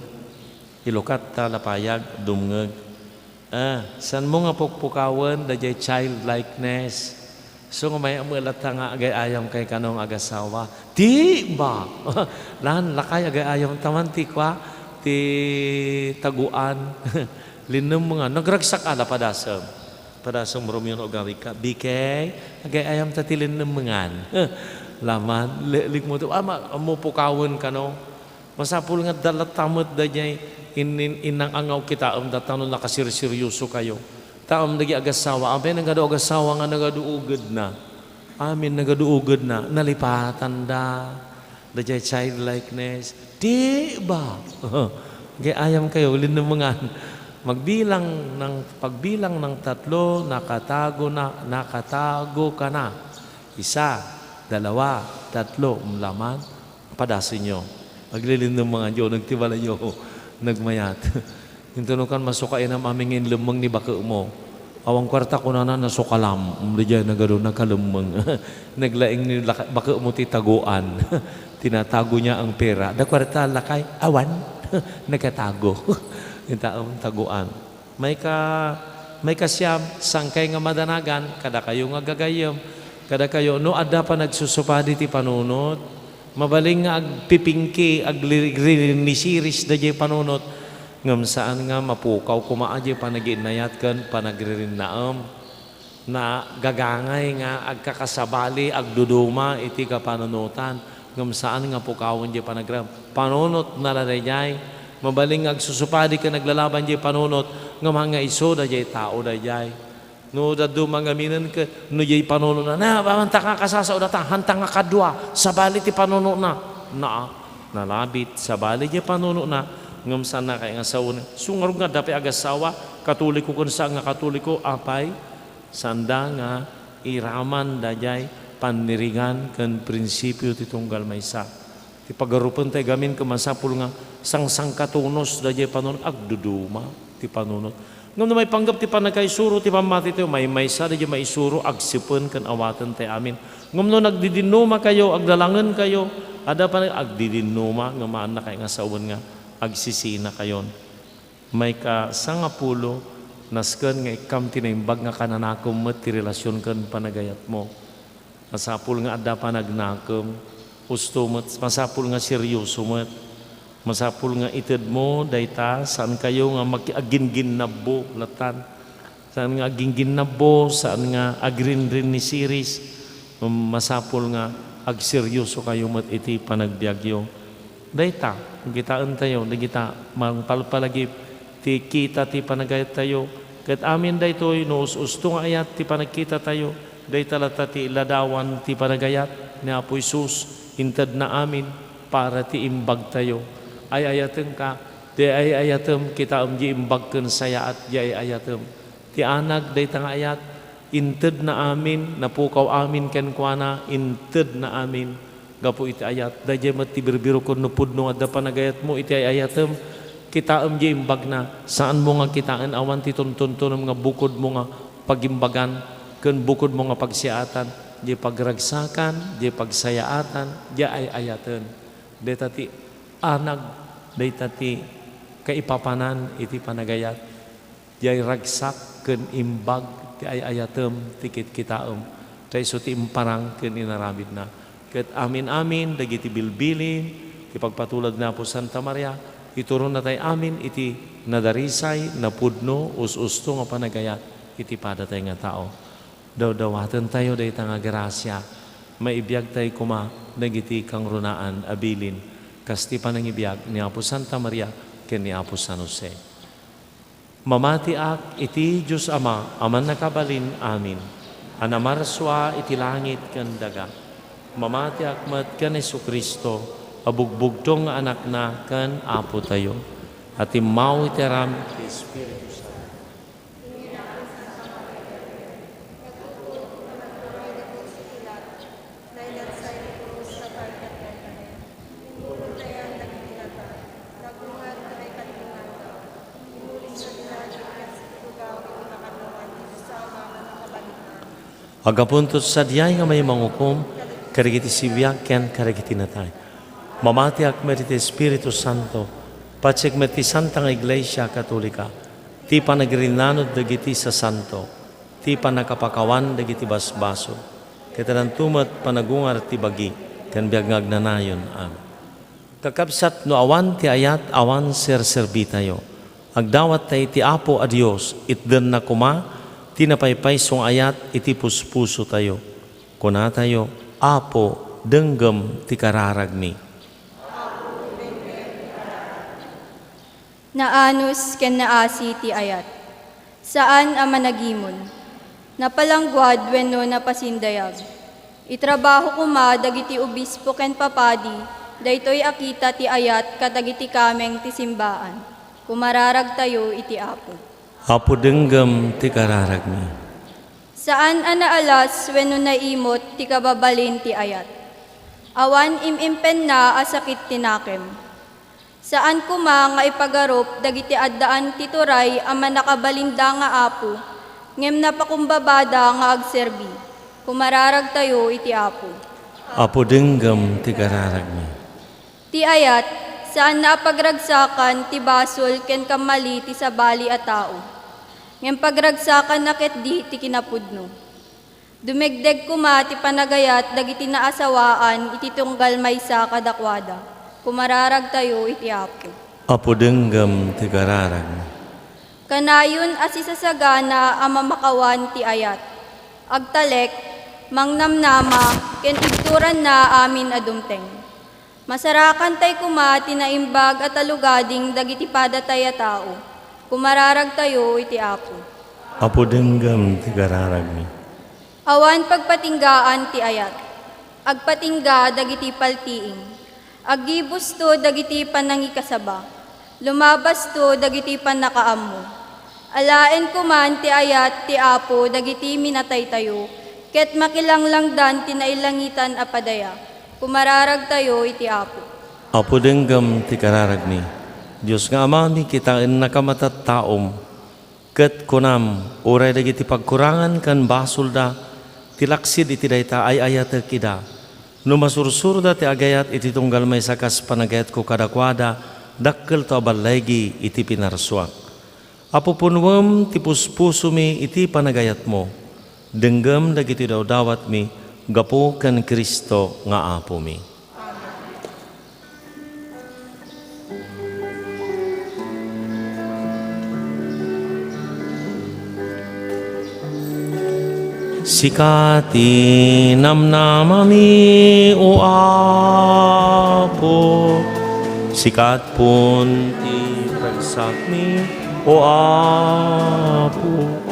Ilukat ta lapayag, dumngeg. Ah, saanmo nga pukpukawen daydiay childlikeness. So, nga may-, met latta nga agay-ayam kay kano nga agasawa. Ti ba? Lan, lakay agay-ayam ta man ti kua, ti taguan. Linnem nga, nagragsak a la padasem. Padasem Romeo no Garika. Bikay, agay-ayam ta ti linnem ngan. Laman, li-, likmo to. Ah, ma-, ammo pukawen kano. Masapul nga adda latta met daydiay in-, in-, inang-angaw kitaem da tano nakasirseryoso kayo. Taem dagiti agassawa, apay nagadu agassawa nga nagadu ugedna. Amin nagadu ugedna, nalipatanda. Daydiay childlikeness. Di ba? Agay-ayam kayo, linnemengan. Magbilang ng, pagbilang ng tatlo, nakatago na, nakatago ka na. Isa, Dalawa, tatlo, mm, laman, padasenyo. Aglilin-, lemmenganyo, nagtibalay, nagmayat. Intono kan masuka inam amin nga inlemmeng ni bakekmo. Awan kuarta kunana, nasukalam. Mm, di jay nagado, nakalemmeng. Naglaing ni laka-, bakekmo ti tagoan. Tinatago niya ang pera. Da kuarta, lakay? Awan. Nagatago. Ita, um, tagoan. Maika-, maikasiam, saankay nga madanagan, kadakayo nga gagayyem, kadakayo, no adda panagsusupadi ti panunot, mabalin nga agpipingki, agri-, agririnisiris daydiay panunot, ngem saan nga mapukaw koma daydiay panagiinnayat ken panagririnnaem. Nagagangay nga agkakasabali, agduduma iti kapanunotan, ngem saan nga pukawen daydiay panagrem. Panunotna la daydiay. Mabalin nga agsusupadi ken aglalaban daydiay panunot, ngem haan nga isu daydiay tao daydiay. No dadduma ngaminen ket no daydiay panunotna, na, bamanta nga kasasaoda ta, hanta nga kadua, sabali ti panunotna. Na, nalabit, sabali daydiay panunotna, ngem saan nga kay nga sawen. Isu ngarud nga adda pay agassawa, Katoliko ken saan nga Katoliko, apay? Saanda nga iraman daydiay pannirigan ken prinsipio ti tunggal maysa. Ti pagarupen tay gamin ket masapul nga sangsangkatunos daydiay panunot, agduduma ti panunot. Ngem no maipanggep ti pannakaisuro ti pammatitayo, maymaysa daydiay maisuro, agsepen ken awaten tay amin. Ngem no nagdidinumakayo, aglalangenkayo, adda pan-, agdidinnuma, ngem haanna kay nga sawen nga agsisinakayon. Maikasangapulo, nasken nga ikkam ti naimbag nga kananakem met ti relasion ken panagayatmo. Masapul nga adda panagnakem. Usto met, masapul nga serioso met. Masapul nga itedmo dayta, saankayo nga maki-, aggingginnabbo, latan. Saan nga aggingginnabbo, saan nga agrinrinisiris. Masapul nga agseriosokayo met iti panagbiagyo. Dayta, kitaentayo, dagita mangpalpalagip ti kita ti panagayattayo. Ket amin daytoy, no us-usto nga ayat ti panagkitatayo, dayta latta ti ladawan ti panagayat ni Apo Jesus, intedna amin para ti imbagtayo. Ay-ayatenka, ti ay-ayatem, kitaem ti imbag ken sayaat ti ay-ayatem. Ti anag dayta nga ayat, intedna amin, napukaw amin kenkuana, intedna amin gapu iti ayat. Daydiay met ti birbirokon no pudno nga adda panagayatmo iti ay-ayatem, kitaem diay imbagna. Saanmo nga kitaen awan ti tuntuntunem nga bukodmo nga pagimbagan ken bukodmo nga pagsiaatan, diay pagragsakan, diay pagsayaatan, diay ay-ayaten. Dayta ti anag, dayta ti kaipapanan iti panagayat. Diay ragsak ken imbag ti ay-ayatem ti kitkitaem, ta isu ti imparang ken inaramidna. Ket amin-amin dagiti bilbilin ti pagpatulod ni Apo Santa Maria, ituronnatay amin iti nadarisay, napudno, us-usto nga panagayat iti padatay nga tao. Dawdawatentayo dayta nga grasia, maibiagtay koma dagiti kangrunaan a bilin, kas ti panangibiag ni Apo Santa Maria ken ni Apo San Jose. Mamatiak iti Dios Ama a Mannakabalin-amin, a namarsua iti langit ken daga. Mamatiak met ken Jesu-Cristo a bugbugtong nga Anakna ken Apotayo, a timmaw iti aram ti Espiritu Santo. Nailansay ti krus a karga ti Kalbaryo. Imbulong ti ayan dagiti nata. Nagungar kadagiti kalilinganna. Imulis ti lagi ken situlugaw iti makannawan ti Dios Ama a Mannakabalin-amin. Agapunto sadiay nga maymangukom kadagiti sibibiag ken kadagiti natay. Mamatiak met iti Espiritu Santo, patiek met ti Santa nga Iglesia Katolika, ti panagrinnanod dagiti sasanto, ti pannakapakawan dagiti basbasol, ket addanto met panagungar ti bagi ken biag nga agnanayon. Amen. Kakabsat, no awan ti ayat, awan serserbitayo. Agdawattayo iti Apo a Dios, itdenna koma ti napaypayso nga ayat iti puspusotayo. Kunatayo, "Apo, denggem ti kararagmi." Naanus ken naasi ti ayat. Saan a managimon. Napalangguad wenno napasindayag. Itrabaho koma dagiti obispo ken papadi daytoy a kita ti ayat kadagiti kameng ti simbaan. Kumararagtayo iti Apo. Apo, denggem ti kararagmi. Saan a naalas wenno naimot ti kababalin ti ayat. Awan im-impenna a sakit ti nakem. Saan koma nga ipagarup dagiti addaan ti turay a mannakabalinda nga apo, ngem napakumbabada nga agserbi. Kumararagtayo iti Apo. Apo, denggem ti kararagmi. Ti ayat, saanna a pagragsakan ti basol ken kammali ti sabali a tao, ngem pagragsakanna ketdi ti kinapudno. Dumegdeg koma ti panagayat dagiti naasawaan iti tunggal maysa kadakuada. Kumararagtayo iti Apo. Apo, denggem ti kararagmi. Kanayon a sisasagana a mamakawan ti ayat, agtalek, mangnamnama, ken igturanna amin a dumteng. Masarakantay koma ti naimbag a talugading dagiti padatay a tao. Kumararagtayo iti Apo. Apo, denggem ti kararagmi. Awan pagpatinggaan ti ayat. Agpatingga dagiti paltiing. Aggibusto dagiti panangikasaba. Lumabasto dagiti pannakaammo. Alaen koman ti ayat ti Apo dagiti minataytayo, ket makilanglangdan ti nailangitan a padaya. Kumararagtayo iti Apo. Apo, denggem ti kararagmi. Dios nga Amami, kitaennaka matattaom, ket kunam, uray dagiti pagkurangan ken basolda ti laksid iti dayta, ay-ayatek ida. No masursurda ti agayat iti tunggal maysa kas panagayatko kadakuada, dakkelto a balligi iti pinarsuak. Apo, punnuem ti puspusomi iti panagayatmo. Denggem dagiti dawdawatmi gapu ken Cristo nga Apomi. Sika ti namnamami, O Apo. Sika pon ti ragsakmi, O Apo.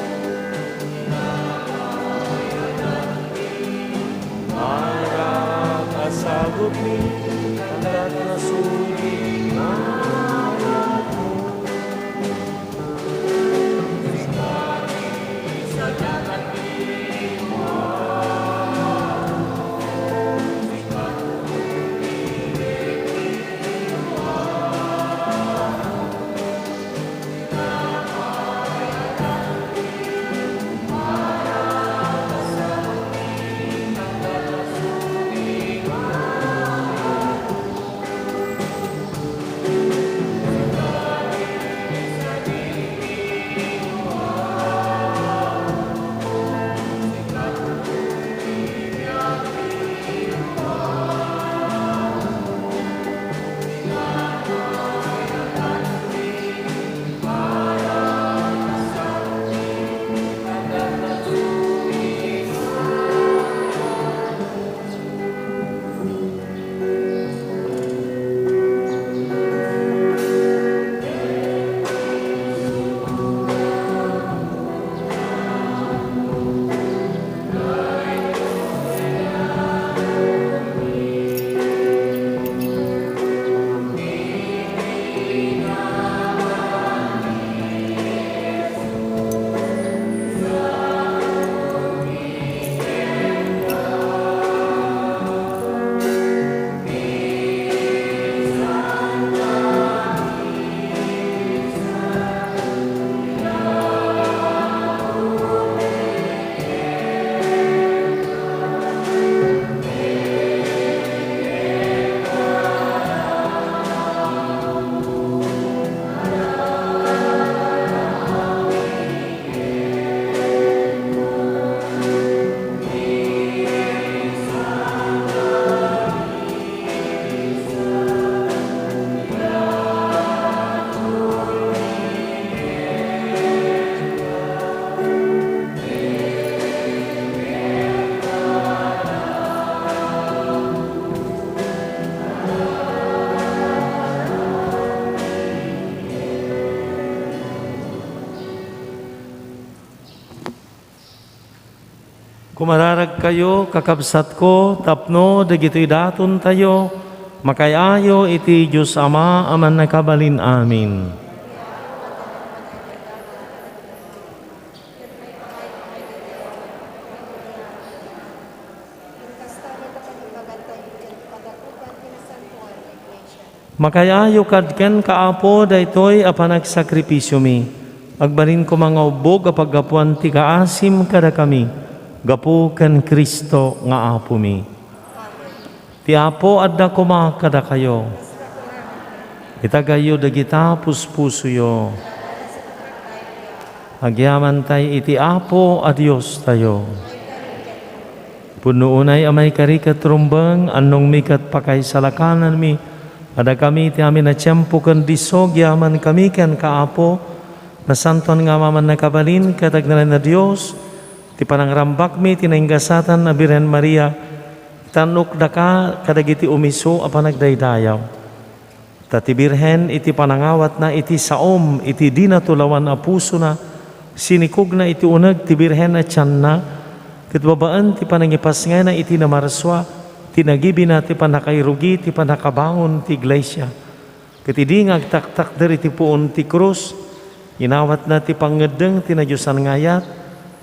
Kumararagkayo, kakabsatko, tapno dagitoy datontayo, makaay-ayo iti Dios Ama a Mannakabalin-amin. Makayayo kad kenka, Apo, daytoy a panagsakripisiomi. Agbalin koma nga ubbog a paggapuan ti kaasim kadakami, gapu ken Cristo nga Apomi. Ti Apo adda koma kadakayo. Itagayyo dagita puspusoyo. Agyamantay iti Apo a Diostayo. Pudno unay a maikari ket rumbeng, annongmi ket pakaisalakananmi, a dakami iti amin a tiempo ken disso, agyamankami kenka, Apo, nasantoan nga Ama a mannakabalin ket agnanayon a Dios, ti panangrambakmi iti naingasatan a Birhen Maria, itannokdaka kadagiti umiso a panagdaydayaw. Ta ti Birhen iti panangawatna iti saom iti dinatulawan a pusona, sinikogna iti uneg ti Birhen a tianna, ket babaen ti panangipasngayna iti namarsua, tinagibina ti pannakairugi ti pannakabangon ti iglesia. Ket idi nga agtaktakder iti puon ti krus, inawatna ti pangngeddeng ti nadiosan nga ayat,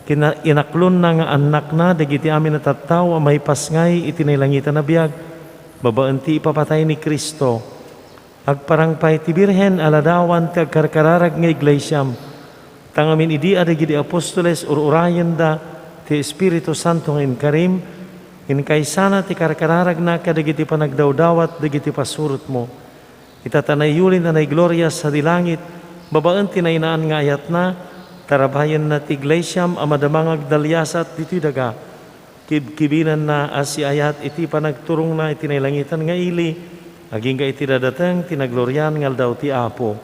kina-, inaklonna nga annakna dagiti amin a tattao a maipasngay iti nailangitan a biag, babaen ti ipapatay ni Cristo. Agparang pay ti Birhen a ladawan ti agkarkararag nga iglesiam, ta ngamin idi a dagidi apostoles ur-urayenda ti Espiritu Santo nga inkarim, inkaysana ti karkararagna kadagiti panagdawdawat dagiti pasurotmo. Ita ta naiyulin a naigloria sadi langit, babaen ti nainaan nga ayatna, tarabayenna ti iglesiam a madama nga agdaliasat ditoy daga. Kibkibinanna a siayat iti panagturongna iti nailangitan nga ili, agingga iti dadateng ti naglorian nga aldaw ti Apo.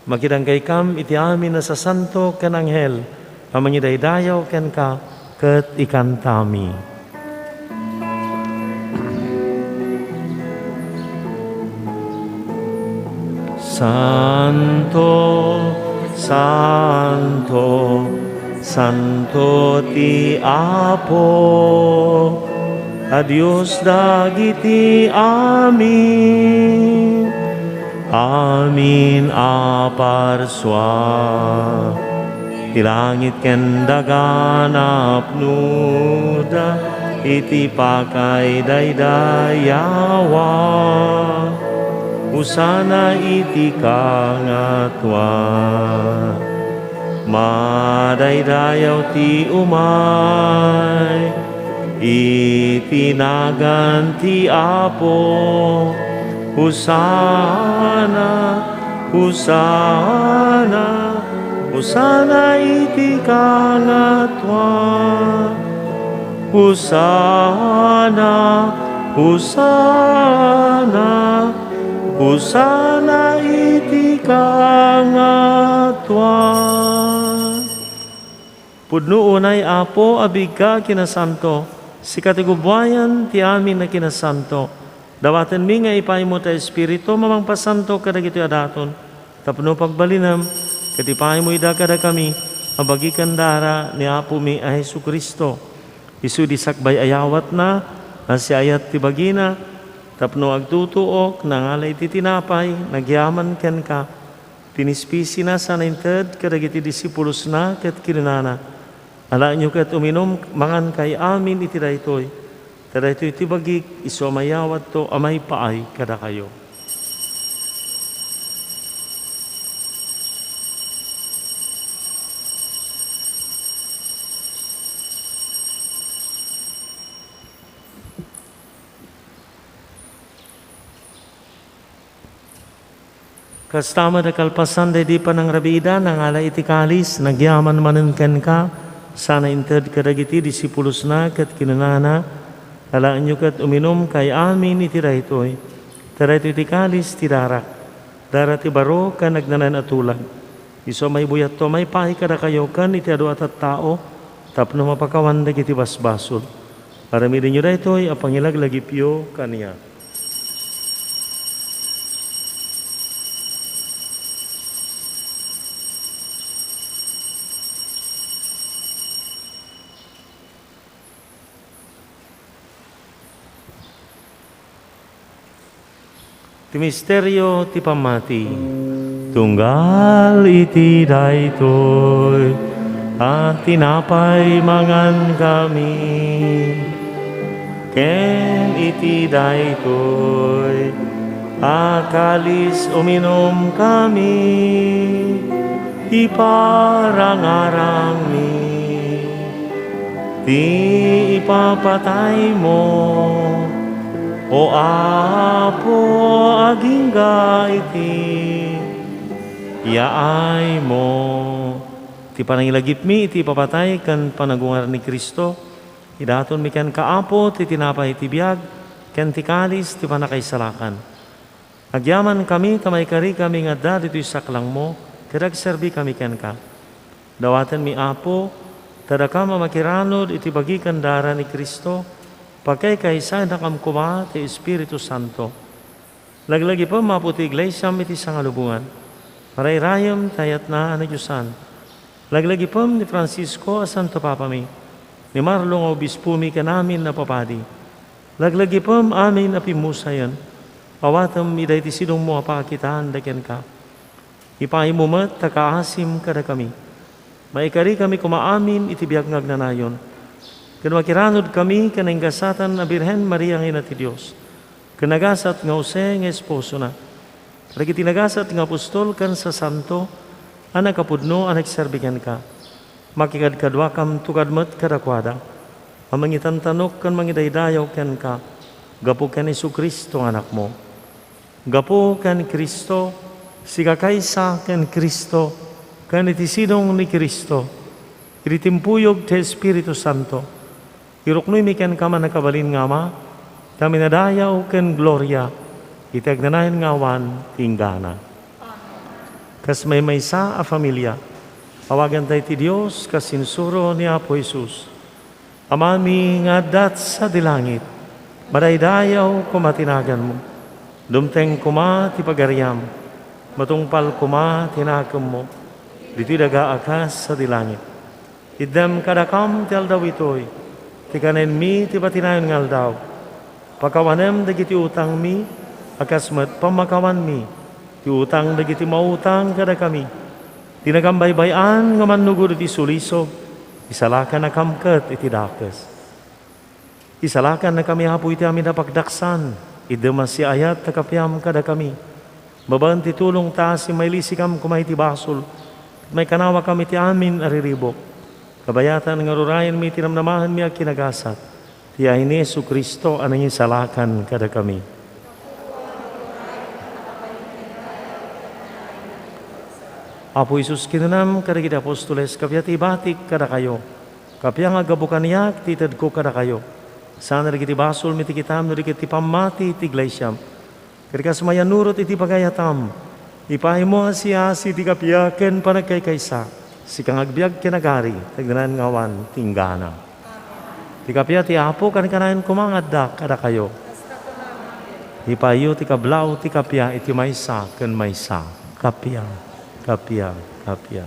Makidankaykam iti amin a sasanto ken anghel a mangidaydayaw kenka ket ikantami. Santo, santo, santo ti Apo a Dios dagiti amin, amin a parsua. Ti langit ken daga napnoda iti pakaidaydayawa. Hosana iti kangatua. Madaydayaw ti umay iti nagan ti Apo. Hosana, Hosana, Hosana iti kangatua. Hosana, Hosana, Hosana iti kangatua. Pudno unay, Apo, a biigka a kinasanto, sika ti gubuayan ti amin a kinasanto. Dawatenmi nga ipaymo ta Espiritu a mangpasanto kadagitoy a daton, tapno pagbalinem, ket ipaymo ida kadakami a bagi ken dara ni Apomi a Jesu-Cristo. Isu idi sakbay a yawatna a siayat ti bagina, tapno agtutuok, nangala iti tinapay, nagyaman kenka, pinispisina sana inted kadagiti disipulosna ket kinunana, "Alaenyo ket uminum, mangankayo amin iti daytoy, ta daytoy ti bagik, isu a mayawatto a maipaay kadakayo." Kasta met a kalpasan daydi panangrabiida, nangala iti kalis, nagyaman manen kenka, sana inted kadagiti disipulosna ket kinunana, "Alaenyo ket uminumkayo amin iti daytoy, ta daytoy ti kalis ti darak, dara ti baro ken agnanayon a tulag. Isu a maibuyatto a maipaay kadakayo ken iti adu a tattao tapno mapakawan dagiti basbasol. Aramidenyo daytoy a pangilaglagipyo kaniak." Ti misterio ti pammati. Tunggal iti daytoy a tinapay mangankami, ken iti daytoy A kalis uminumkami, iparangarangmi ti ipapataymo, O Apo, agingga iti yaaymo. Ti panangilagipmi iti ipapatay ken panagungar ni Cristo, idatonmi kenka, Apo, ti tinapay ti biag ken ti kalis ti pannakaisalakan. Agyamankami ta maikarikami nga adda ditoy saklangmo ket agserbikami kenka. Dawatenmi, Apo, ta dakam a makiranod iti bagi ken dara ni Cristo, pagkaykaysaennakam koma ti Espiritu Santo. Laglagipem, Apo, ti iglesiam iti sangalubongan. Parayrayem ti ayatna a nadiosan. Laglagipem ni Francisco a Santo Papami, ni Marlo nga Obispomi ken amin a papadi. Laglagipem amin a pimmusayen. Awatem ida iti sidongmo a pakakitaenda kenka. Ipaaymo met ta kaasim kadakami. Maikarikami koma amin iti biag nga agnanayon. Ken makiranodkami ken naingasatan a Birhen Maria nga Ina ti Dios, ken nagasat nga Jose nga esposona, kadagiti nagasat nga apostol ken sasanto a nakapudno a nagserbi kenka. Makikadkaduakam tukad met kadakuada a mangitantanok ken mangidaydayaw kenka gapu ken Jesu-Cristo nga Anakmo. Gapu ken Cristo, sika kaysa ken Cristo, ken iti sidong ni Cristo, iti timpuyog ti Espiritu Santo, iruknoymi kenka, Mannakabalin nga Ama, ti amin a dayaw ken gloria iti agnanayon nga awan ti inggana. Kas maymaysa a familia, awaganta iti Dios kas insuro ni Apo Jesus. Amami nga adda sadi langit, madaydayaw koma ti naganmo. Dumteng koma ti pagariam, matungpal koma ti nakemmo, ditoy daga a kas sadi langit. Itdem kadakam ti aldaw itoy, ti kanenmi ti batinayon nga aldaw. Pakawanem dagiti utangmi, a kas met pammakawanmi ti utang dagiti mautang kadakami. Ti nagambaybay-an nga mannugod iti sulisog, isalakannakam ket iti dakes. Isalakannakami, Apo, iti amin a pagdaksan, itdem a siaayat ta kapiam kadakami. Babaen ti tulong ta asim, mailisikam koma iti basol, ket maikanawakam iti amin a riribuk. Kabayatan nga rurayenmi ti namnamaenmi a kinagasat, ti ayni Jesu-Cristo a nangisalakan kadakami. Apo Jesus, kinunam kadagiti apostoles, kappia ti ibatik kadakayo, kappia nga aggapu kaniak ti itedko kadakayo. Saan dagiti basolmi ti kitam no di ket ti pammati ti iglesiam. Ket kas mayannurot iti pagayatam, ipaaymo a siasi ti kappia ken panagkaykaysa, sika nga agbiag ken agari, ti agnanayon nga awan ti inggana. Ti kappia ti Apo, kankanayon koma nga adda kadakayo. Ipaayyo ti kablaaw ti kappia iti maysa ken maysa. Kappia, kappia, kappia.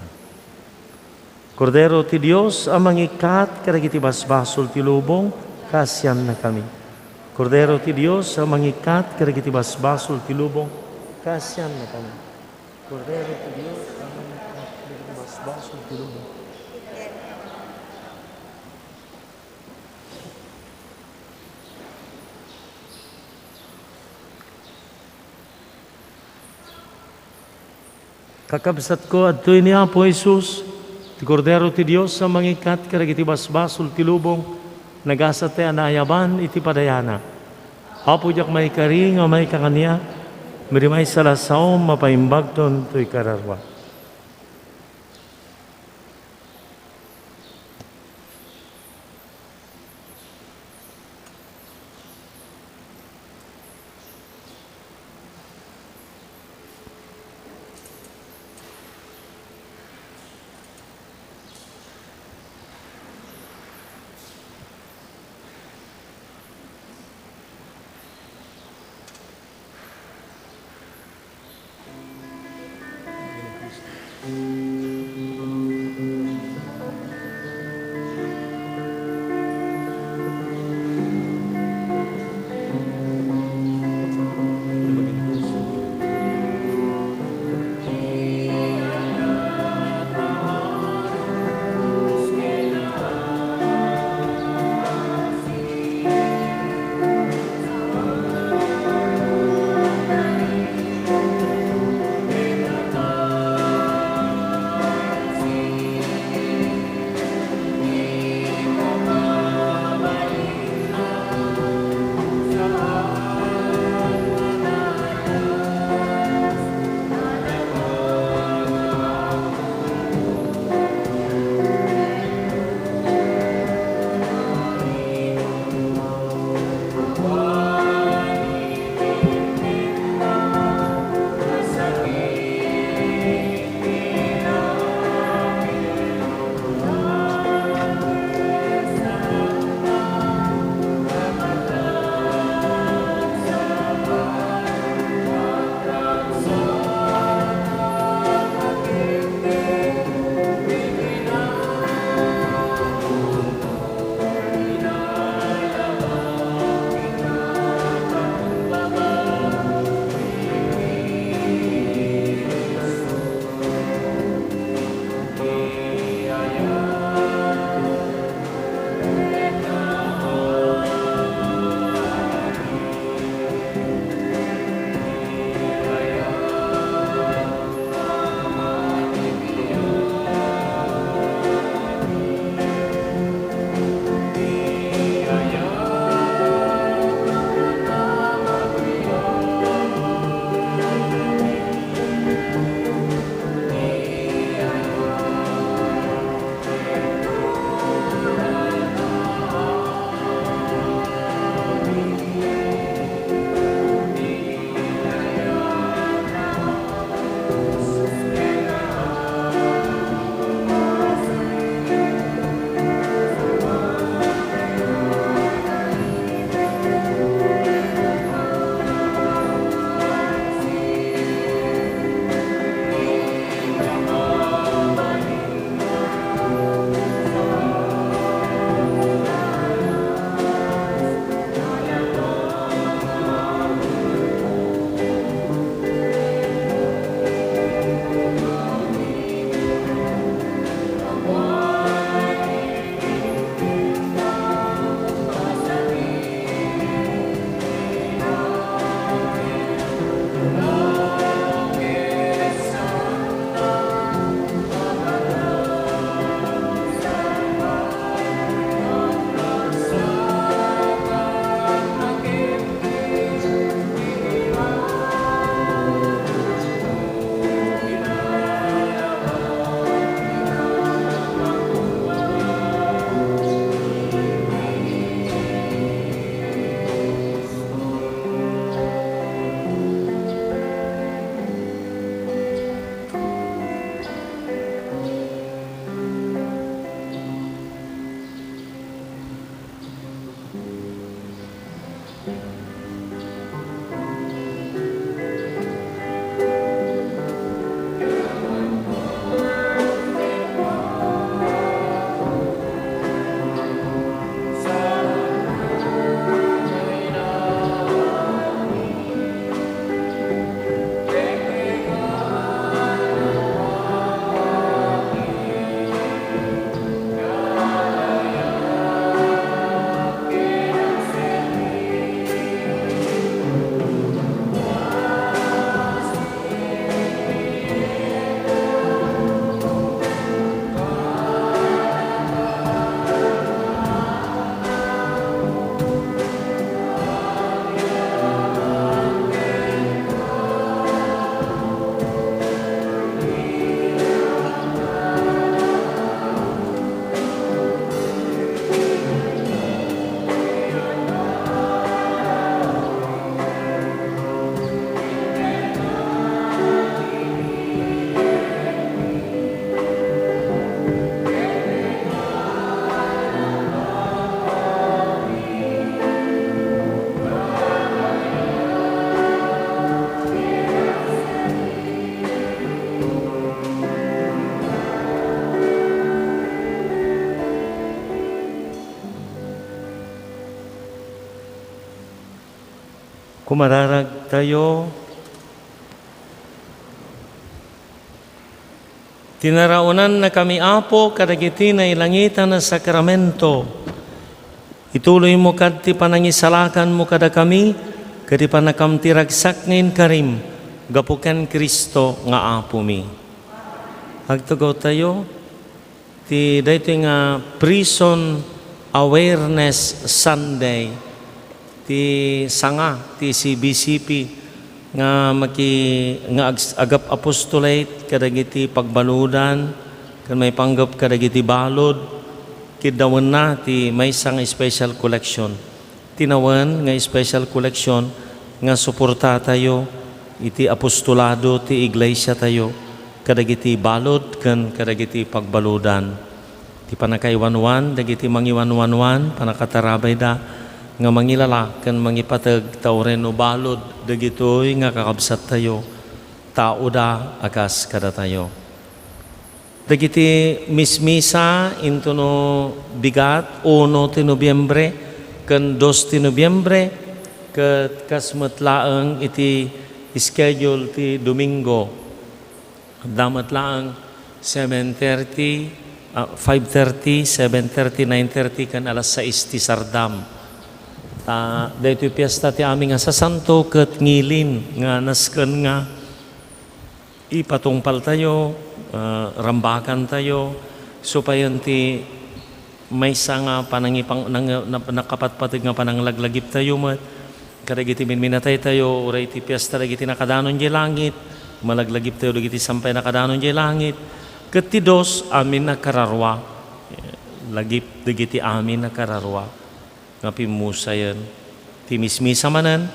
Kordero ti Dios a mangikkat kadagiti basbasol ti lubong, kaasiannakami. Kordero ti Dios a mangikkat kadagiti basbasol ti lubong, kaasiannakami. Kordero ti Dios a mangikkat kadagiti basbasol ti lubong. Kakabsatko, adtoy ni Apo Jesus, ti Kordero ti Dios a mangikkat kadagiti basbasol ti lubong, nagasat a naayaban iti padayana. Apo, diak maikari nga maika kaniak, ngem maysa la a saom, mapaimbagton toy kararua. Kumararagtayo. Tinaraonannakami, Apo, kadagiti nailangitan a sakramento. Ituloymo kad ti panangisalakanmo kadakami, ket ipanakam ti ragsak nga inkarim, gapu ken Cristo nga Apomi. Agtugawtayo. Ti daytoy nga Prison Awareness Sunday, ti sanga ti C B C P nga maki-, nga ag-, agap-apostolate kadagiti pagbaludan ken maipanggep kadagiti balud, kiddawenna ti maysa nga special collection. Tinawen nga special collection nga suportatayo iti apostolado ti iglesiatayo kadagiti balud ken kadagiti pagbaludan. Ti pannakaiwanwan dagiti mangiwanwanwan, pannakatarabayda nga mangilala ken mangipateg ta uray no balud dagitoy nga kakabsattayo, taoda a kas kadatayo. Dagiti mismisa intono bigat, uno ti Nobiembre ken dos ti Nobiembre, ket kas met laeng iti schedule ti Domingo. Adda met laeng seven thirty, ah, five thirty, seven thirty, nine thirty, ken alas sais ti sardam. Ta daytoy fiesta ti amin nga sasanto ket ngilin nga nasken nga ipatungpaltayo, ah, rambakantayo, supayen ti maysa nga panangipang-, nang-, nap-, nakapatpateg nga pananglaglagiptayo met kadagiti minminataytayo, uray ti fiesta dagiti nakadanon diay langit, malaglagiptayo dagiti sampay nakadanon diay langit, ket ti dos, amin a kararua, lagip dagiti amin a kararua. nga pimmusayen. Ti mismisa manen,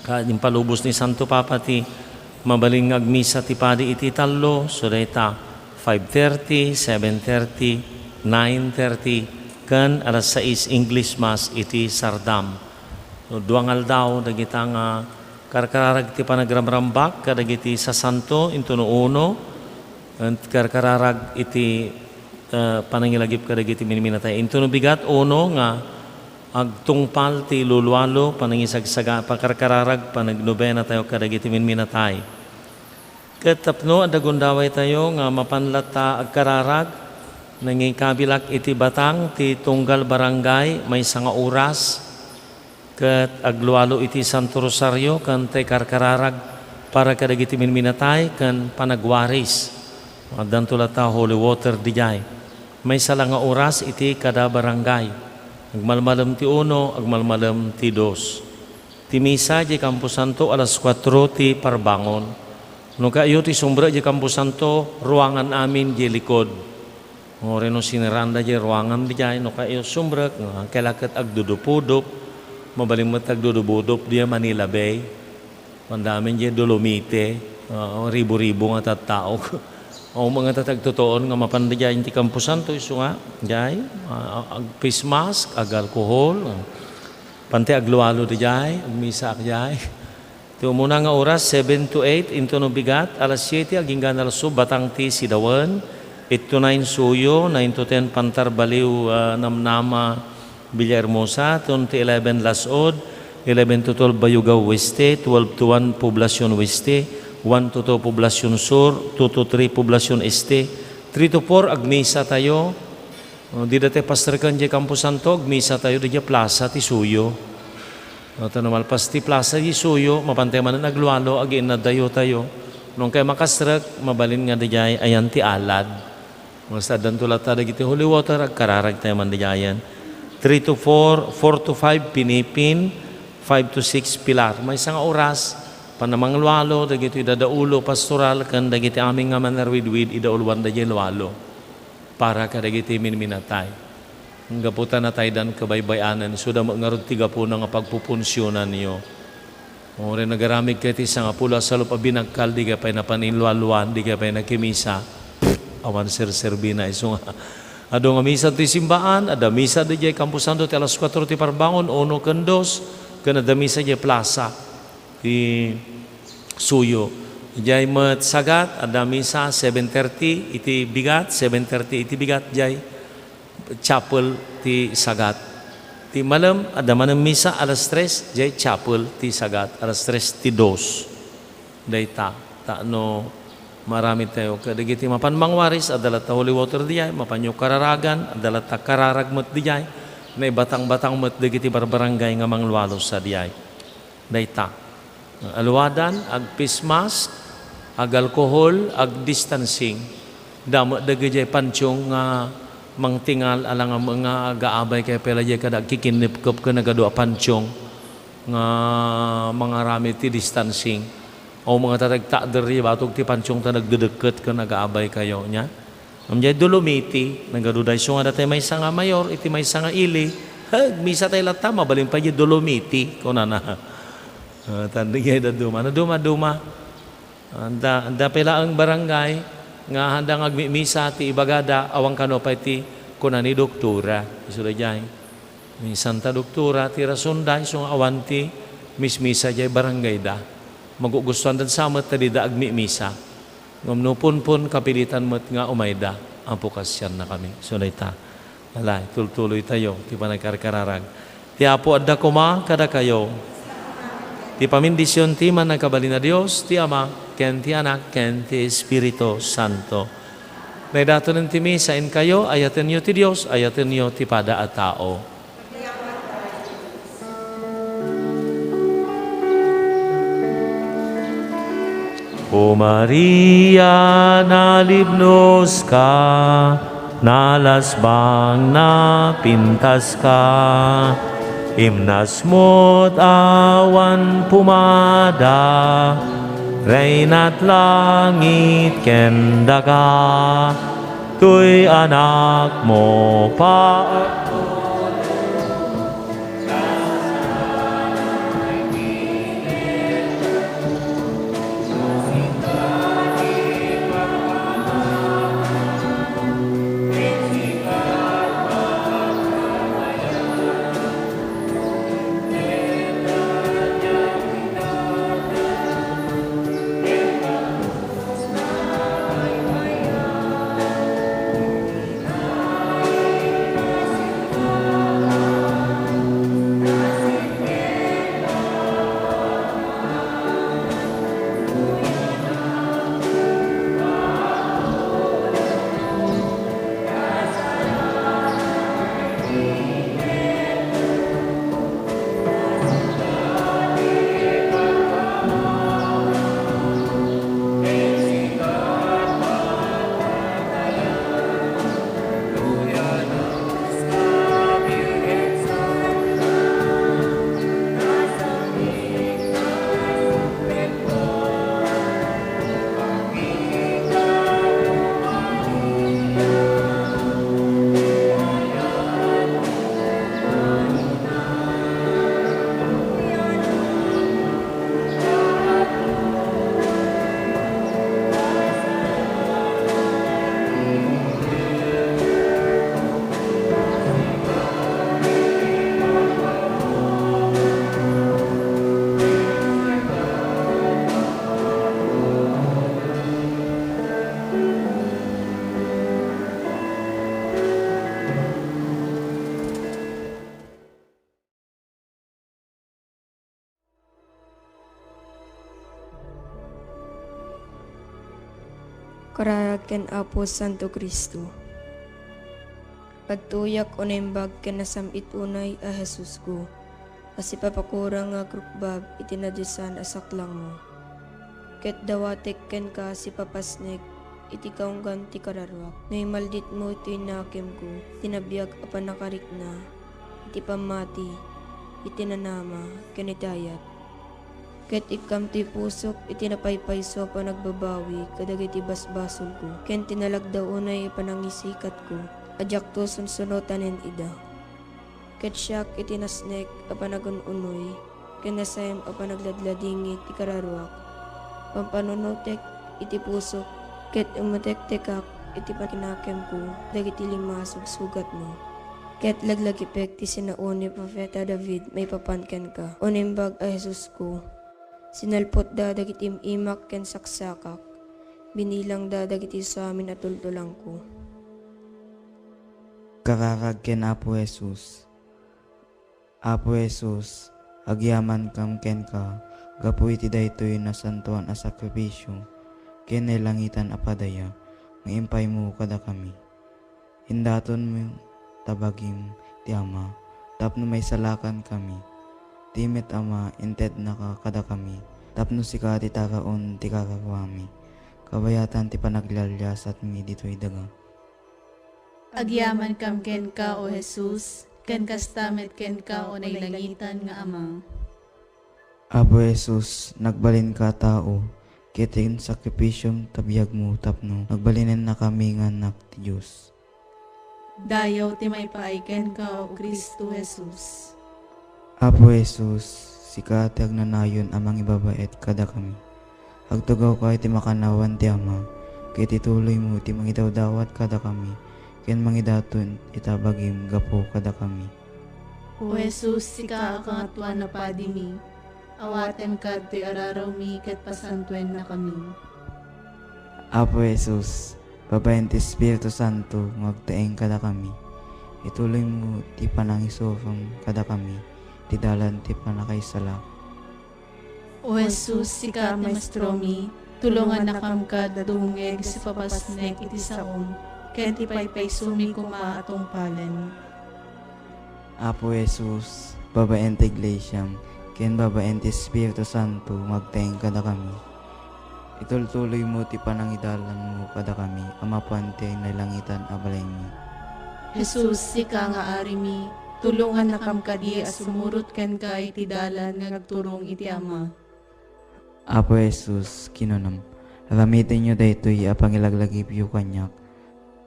ket impalubos ni Santo Papa ti mabalin nga agmisa ti padi iti tallo, so dayta, five thirty, seven thirty, nine thirty, ken alas sais English Mass iti sardam. No, dua nga aldaw dagita nga karkararag ti panagramrambak kadagiti sasanto intono uno, ket karkararag iti, eh, panangilagip kadagiti minminatay. Intono bigat, uno, nga agtungpal ti lulualo, panangisagsaga, pakarkararag, panagnobenatayo kadagiti minminatay. Ket tapno adda gundawaytayo nga mapan latta agkararag, nangikabilak iti batang ti tunggal barangay maysa nga oras, ket aglualo iti Santo Rosario ken ti karkararag para kadagiti minminatay ken panagwaris. Addanto latta holy water didiay. Maysa la nga oras iti kada barangay. Agmalmalem ti uno, agmalmalem ti dos. Ti misa diay kamposanto alas kuatro ti parbangon. No kayatyo ti sumrek diay kamposanto, ruangan amin diay likod. Uray no sinaraanda diay ruangan diay, no kayatyo sumrek, no, kayatyo la ket agdudupudop, mabalin met agdudubudop diay Manila Bay. Kuanda amin diay Dolomite, oo, ribu-ribu nga tattao. Awan met nga agtutuon nga mapan diay iti kamposanto, isu nga, diay, ah, ag-face mask, ag-alcohol, ah. Pante aglualo diay, agmisaak diay. Ti umuna nga oras, seven to eight, intono bigat, alas siete agingga alas nuebe, batang ti sidawen, eight to nine, suyo, nine to ten, pantar, baliw, ah, namnama, Villahermosa, ten to eleven, Las-ud, eleven to twelve, Bayugaw Oeste, twelve to one, Poblacion Oeste, one to two, Poblacion Sur, two to three, Poblacion Este, three to four, agmisatayo. O, dida ti pastreken diay kamposanto, agmisatayo diay plaza ti suyo. No, ta no malpas ti plaza ti suyo, mapantay manen aglualo, agiinnaddayotayo. No kayatyo makastrek, mabalin nga diay ayan ti alad. Basta addanto latta dagiti holy water, agkararagtayo man diayen. Three to four, four to five, Pinipin, five to six, Pilar. Maysa nga oras, panamanglualo, dagiti dadaulo, pastoral, ken dagiti amin nga manaruidwid, idauloanda diay lualo. Para kadagiti minminatay. Gapu ta nataydan kabaybay-anan, isuda met ngarud ti gapuna nga pagpupunsionanyo. Uray nagaramidkayo iti sangapulo a salup a binagkal, dikay pay napan inlualuan, dikay pay nakimisa, awan serserbina. Isu nga, adu nga misa ti simbaan, adda misa diay kamposanto ti alas kuatro ti parbangon, uno ken dos, ken adda misa diay plaza ti suyo. Diay met Sagat, adda misa seven thirty iti bigat, seven thirty iti bigat, diay chapel ti Sagat. Ti malem, adda manen misa alas tres, jay chapel ti sagat, alas tres ti dos. Dayta, ta no maaramid tayo kadagiti mapan mangwaris, adda latta holy water diay, mapanyo kararagan, adda latta kararag met diay, naibatang-batang met dagiti barbarangay nga manglualusa diay. Dayta. Aluadan, ag-face mask, ag-alcohol, ag-distancing. Damo dagiti pansiong nga mangtingal, alangan nga agaabay kayo pay la diay kada agkikinnipkep ken nagadu a pansiong nga mangaramid ti distancing. O mga tatagtakder, batog ti pansiong ta nagdedekket ken agaabay kayo, nya? Ngem jay Dolomiti, nagadu dayso nga datay maysa nga mayor, iti maysa nga ili, "Hag, misa tay latta, mabalin pay jay Dolomiti," kunana. Ah, tanding jay dadduma. Naduma-duma. Anda, anda pay laeng barangay nga handa nga agmimisa ti ibagada, awan kano pay ti kuna ni doktora. Isu dayjay. Ni Santa Doktora ti rasonda, isu nga awan ti mismisa jay barangayda. Magugustuanda sa met ta dida agmimisa. Ngem no punpon, kapilitan met nga umayda. Apo, kaasiannakami. Isu dayta. Ala, itultuloy tayo ti panagkarkararag. Ti Apo adda koma kadakayo. Ti pamindision ti Mannakabalin a Dios, ti Ama, ken ti Anak, ken ti Espiritu Santo. Naidatonen ti misa, inkayo, ayatenyo ti Dios, ayatenyo ti pada a tao. O Maria, nalibnoska, nalasbang, napintaska, imnasmot awan pumada, Reynat langit ken daga, toy anakmo pa Kararag ken Apo Santo Cristo. Agtuyak o naimbag ken nasam-it unay a Jesusko, a sipapakurang nga agrukbab iti nadiosan a saklangmo. Ket dawatek kenka sipapasnek iti kaunggan ti kararuak. No imalditmo iti nakemko, iti nabiag a pannakarikna, iti pammati, iti nanama, ken iti ayat. Ket ikkam ti pusok iti napaypayso a panagbabawi kadagiti basbasolko, ken ti nalagda unay a panangisikatko a diakto sunsunotanen ida. Ket siak iti nasnek a panagun-unoy ken nasaem a panagladladingit ti kararuak, pampanunotek iti pusok, ket imutektekak iti pakinakemko dagiti lima a sugsugatmo. Ket laglagipek ti sinao ni Profeta David maipapan kenka, O Naimbag a Jesusko. Sinalpotda dagiti im-imak ken saksakak, binilangda dagiti suamin a tultulangko. Kararag ken Apo Jesus. Apo Jesus, agyamankam kenka gapu iti daytoy nasantoan a sakrifisio ken nailangitan a padaya nga impaymo kadakami. Indatonmo ta bagim ti Ama tapno maisalakan kami. Ti met Ama, intednaka kadakami tapno sika ti taraon ti kararuami, kabayatan ti panaglialiasatmi ditoy daga. Agyamankam kenka, O Jesus, ken kasta met kenka, O nailangitan nga Ama. Apo Jesus, nagbalinka a tao, ket ti sakrifisiom ta biagmo tapno nagbalinennakami nga annak ti Dios. Dayaw ti maipaay kenka, O Cristo Jesus. Apo Jesus, sika ti agnanayon a mangibabaet kadakami. Agtugawka iti makannawan ti Ama, ket ituloymo ti mangidawdawat kadakami ken mangidaton ita bagim gapu kadakami. O Jesus, sika a Kangatoan a Padimi, awatenka ditoy ararawmi ket pasantuennakami. Apo Jesus, babaen ti Espiritu Santo nga agtaeng kadakami, ituloymo ti panangisurom kadakami ti dalan ti pannakaisala. O Jesus, sika a Maestromi, tulongannakam kad a dumngeg sa ipapasnek iti saom, ken ti paypaysomi koma a tungpalen. Apo Jesus, babaen ti Iglesiam, ken babaen ti Espiritu Santo nga agtaeng kadakami, itultuloymo ti panangidalanmo kadakami a mapan ti nailangitan a balaymi. Jesus, sika nga Arimi, tulongannakam kadi a sumurot kenka iti dalan nga agturong iti Ama. Apo Jesus, kinunam, aramitenyo daytoy a pangilaglagipyo kaniak,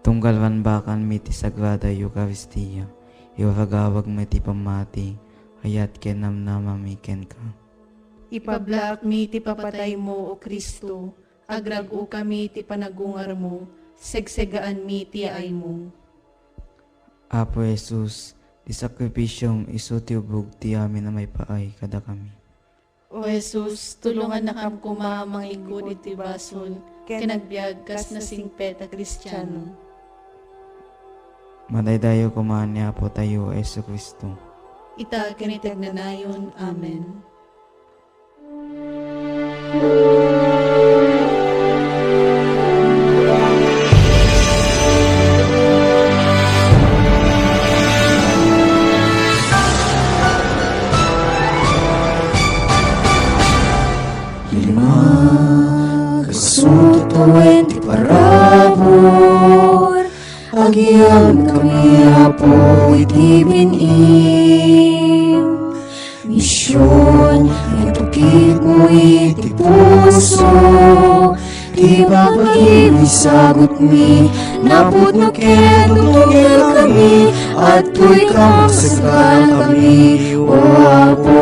tunggal rambakanmi ti Sagrada Eukaristia, iwaragawagmi ti pammati, ayat ken namnamami kenka. Ipablaakmi ti papataymo, O Cristo, agrag-okami ti panagungarmo, segsegaanmi ti yaaymo. Apo Jesus, ti sakrifisiom isu ti ubog ti amin a maipaay kadakami. O Jesus, tulongannakam koma a mangikkud iti basol ken agbiag kas nasingpet a Kristiano. Madaydayaw koma ni Apotayo a Jesu-Cristo. Ita ken iti agnanayon. Amen. Lima, kasutoen ti parabur, agyamankami, Apo, iti bin-im. Mision, intukitmo iti puso, ti babagim isagutmi, naputmo ket tutugerkami, adtoy ka magsagana kami, O Apo.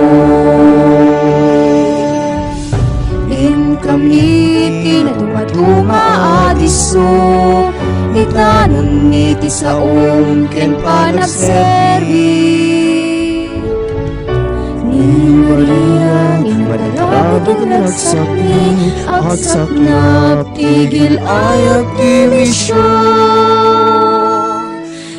Inkami ti nadumaduma a disso, itanonmi ti saom ken panagserbi. Ni Maria, ni Maria, nga agsakmi, agsaknap ti gil-ayag ti mision.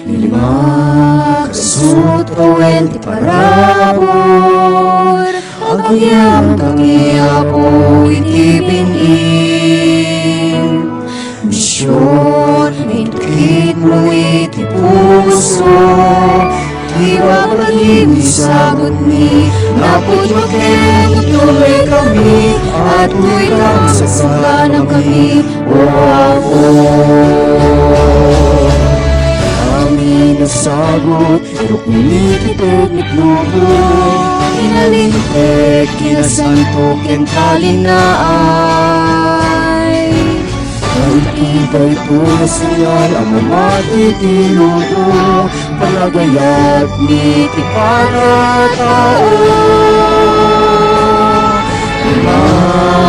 Lima, kasutoen ti parabur, agyamankami, Apo, iti bin-im. Mision, intukitmo iti puso, ti babagim isagutmi, naputmo ket tutugerkami, adtoy ka magsagana kami, O Apo. Amin a sagut, irukmi ti teknik lubo, inalinteg, kinasanto, ken talinaay. Iti daytoy a senyal a mamati ti lubo, panagayat ni ti pangatao.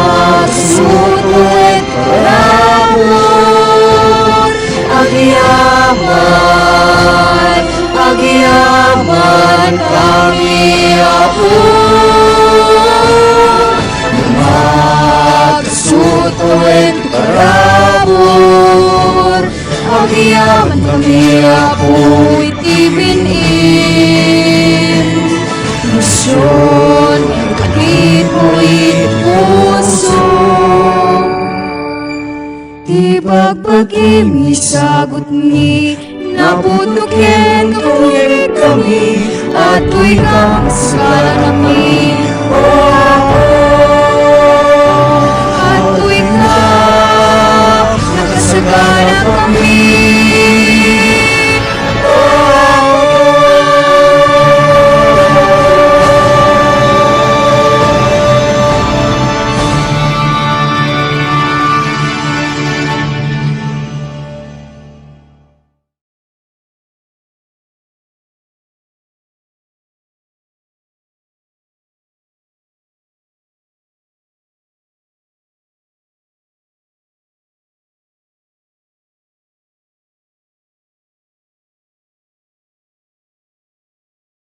Masuto iti parabur, agyaman, agyaman kami, Apo. Masuto iti parabur, agyaman kami, Apo, iti bin-im. Bagbagim isagutmi, napudno ken kawekkami, adtoy ka kasagaranami,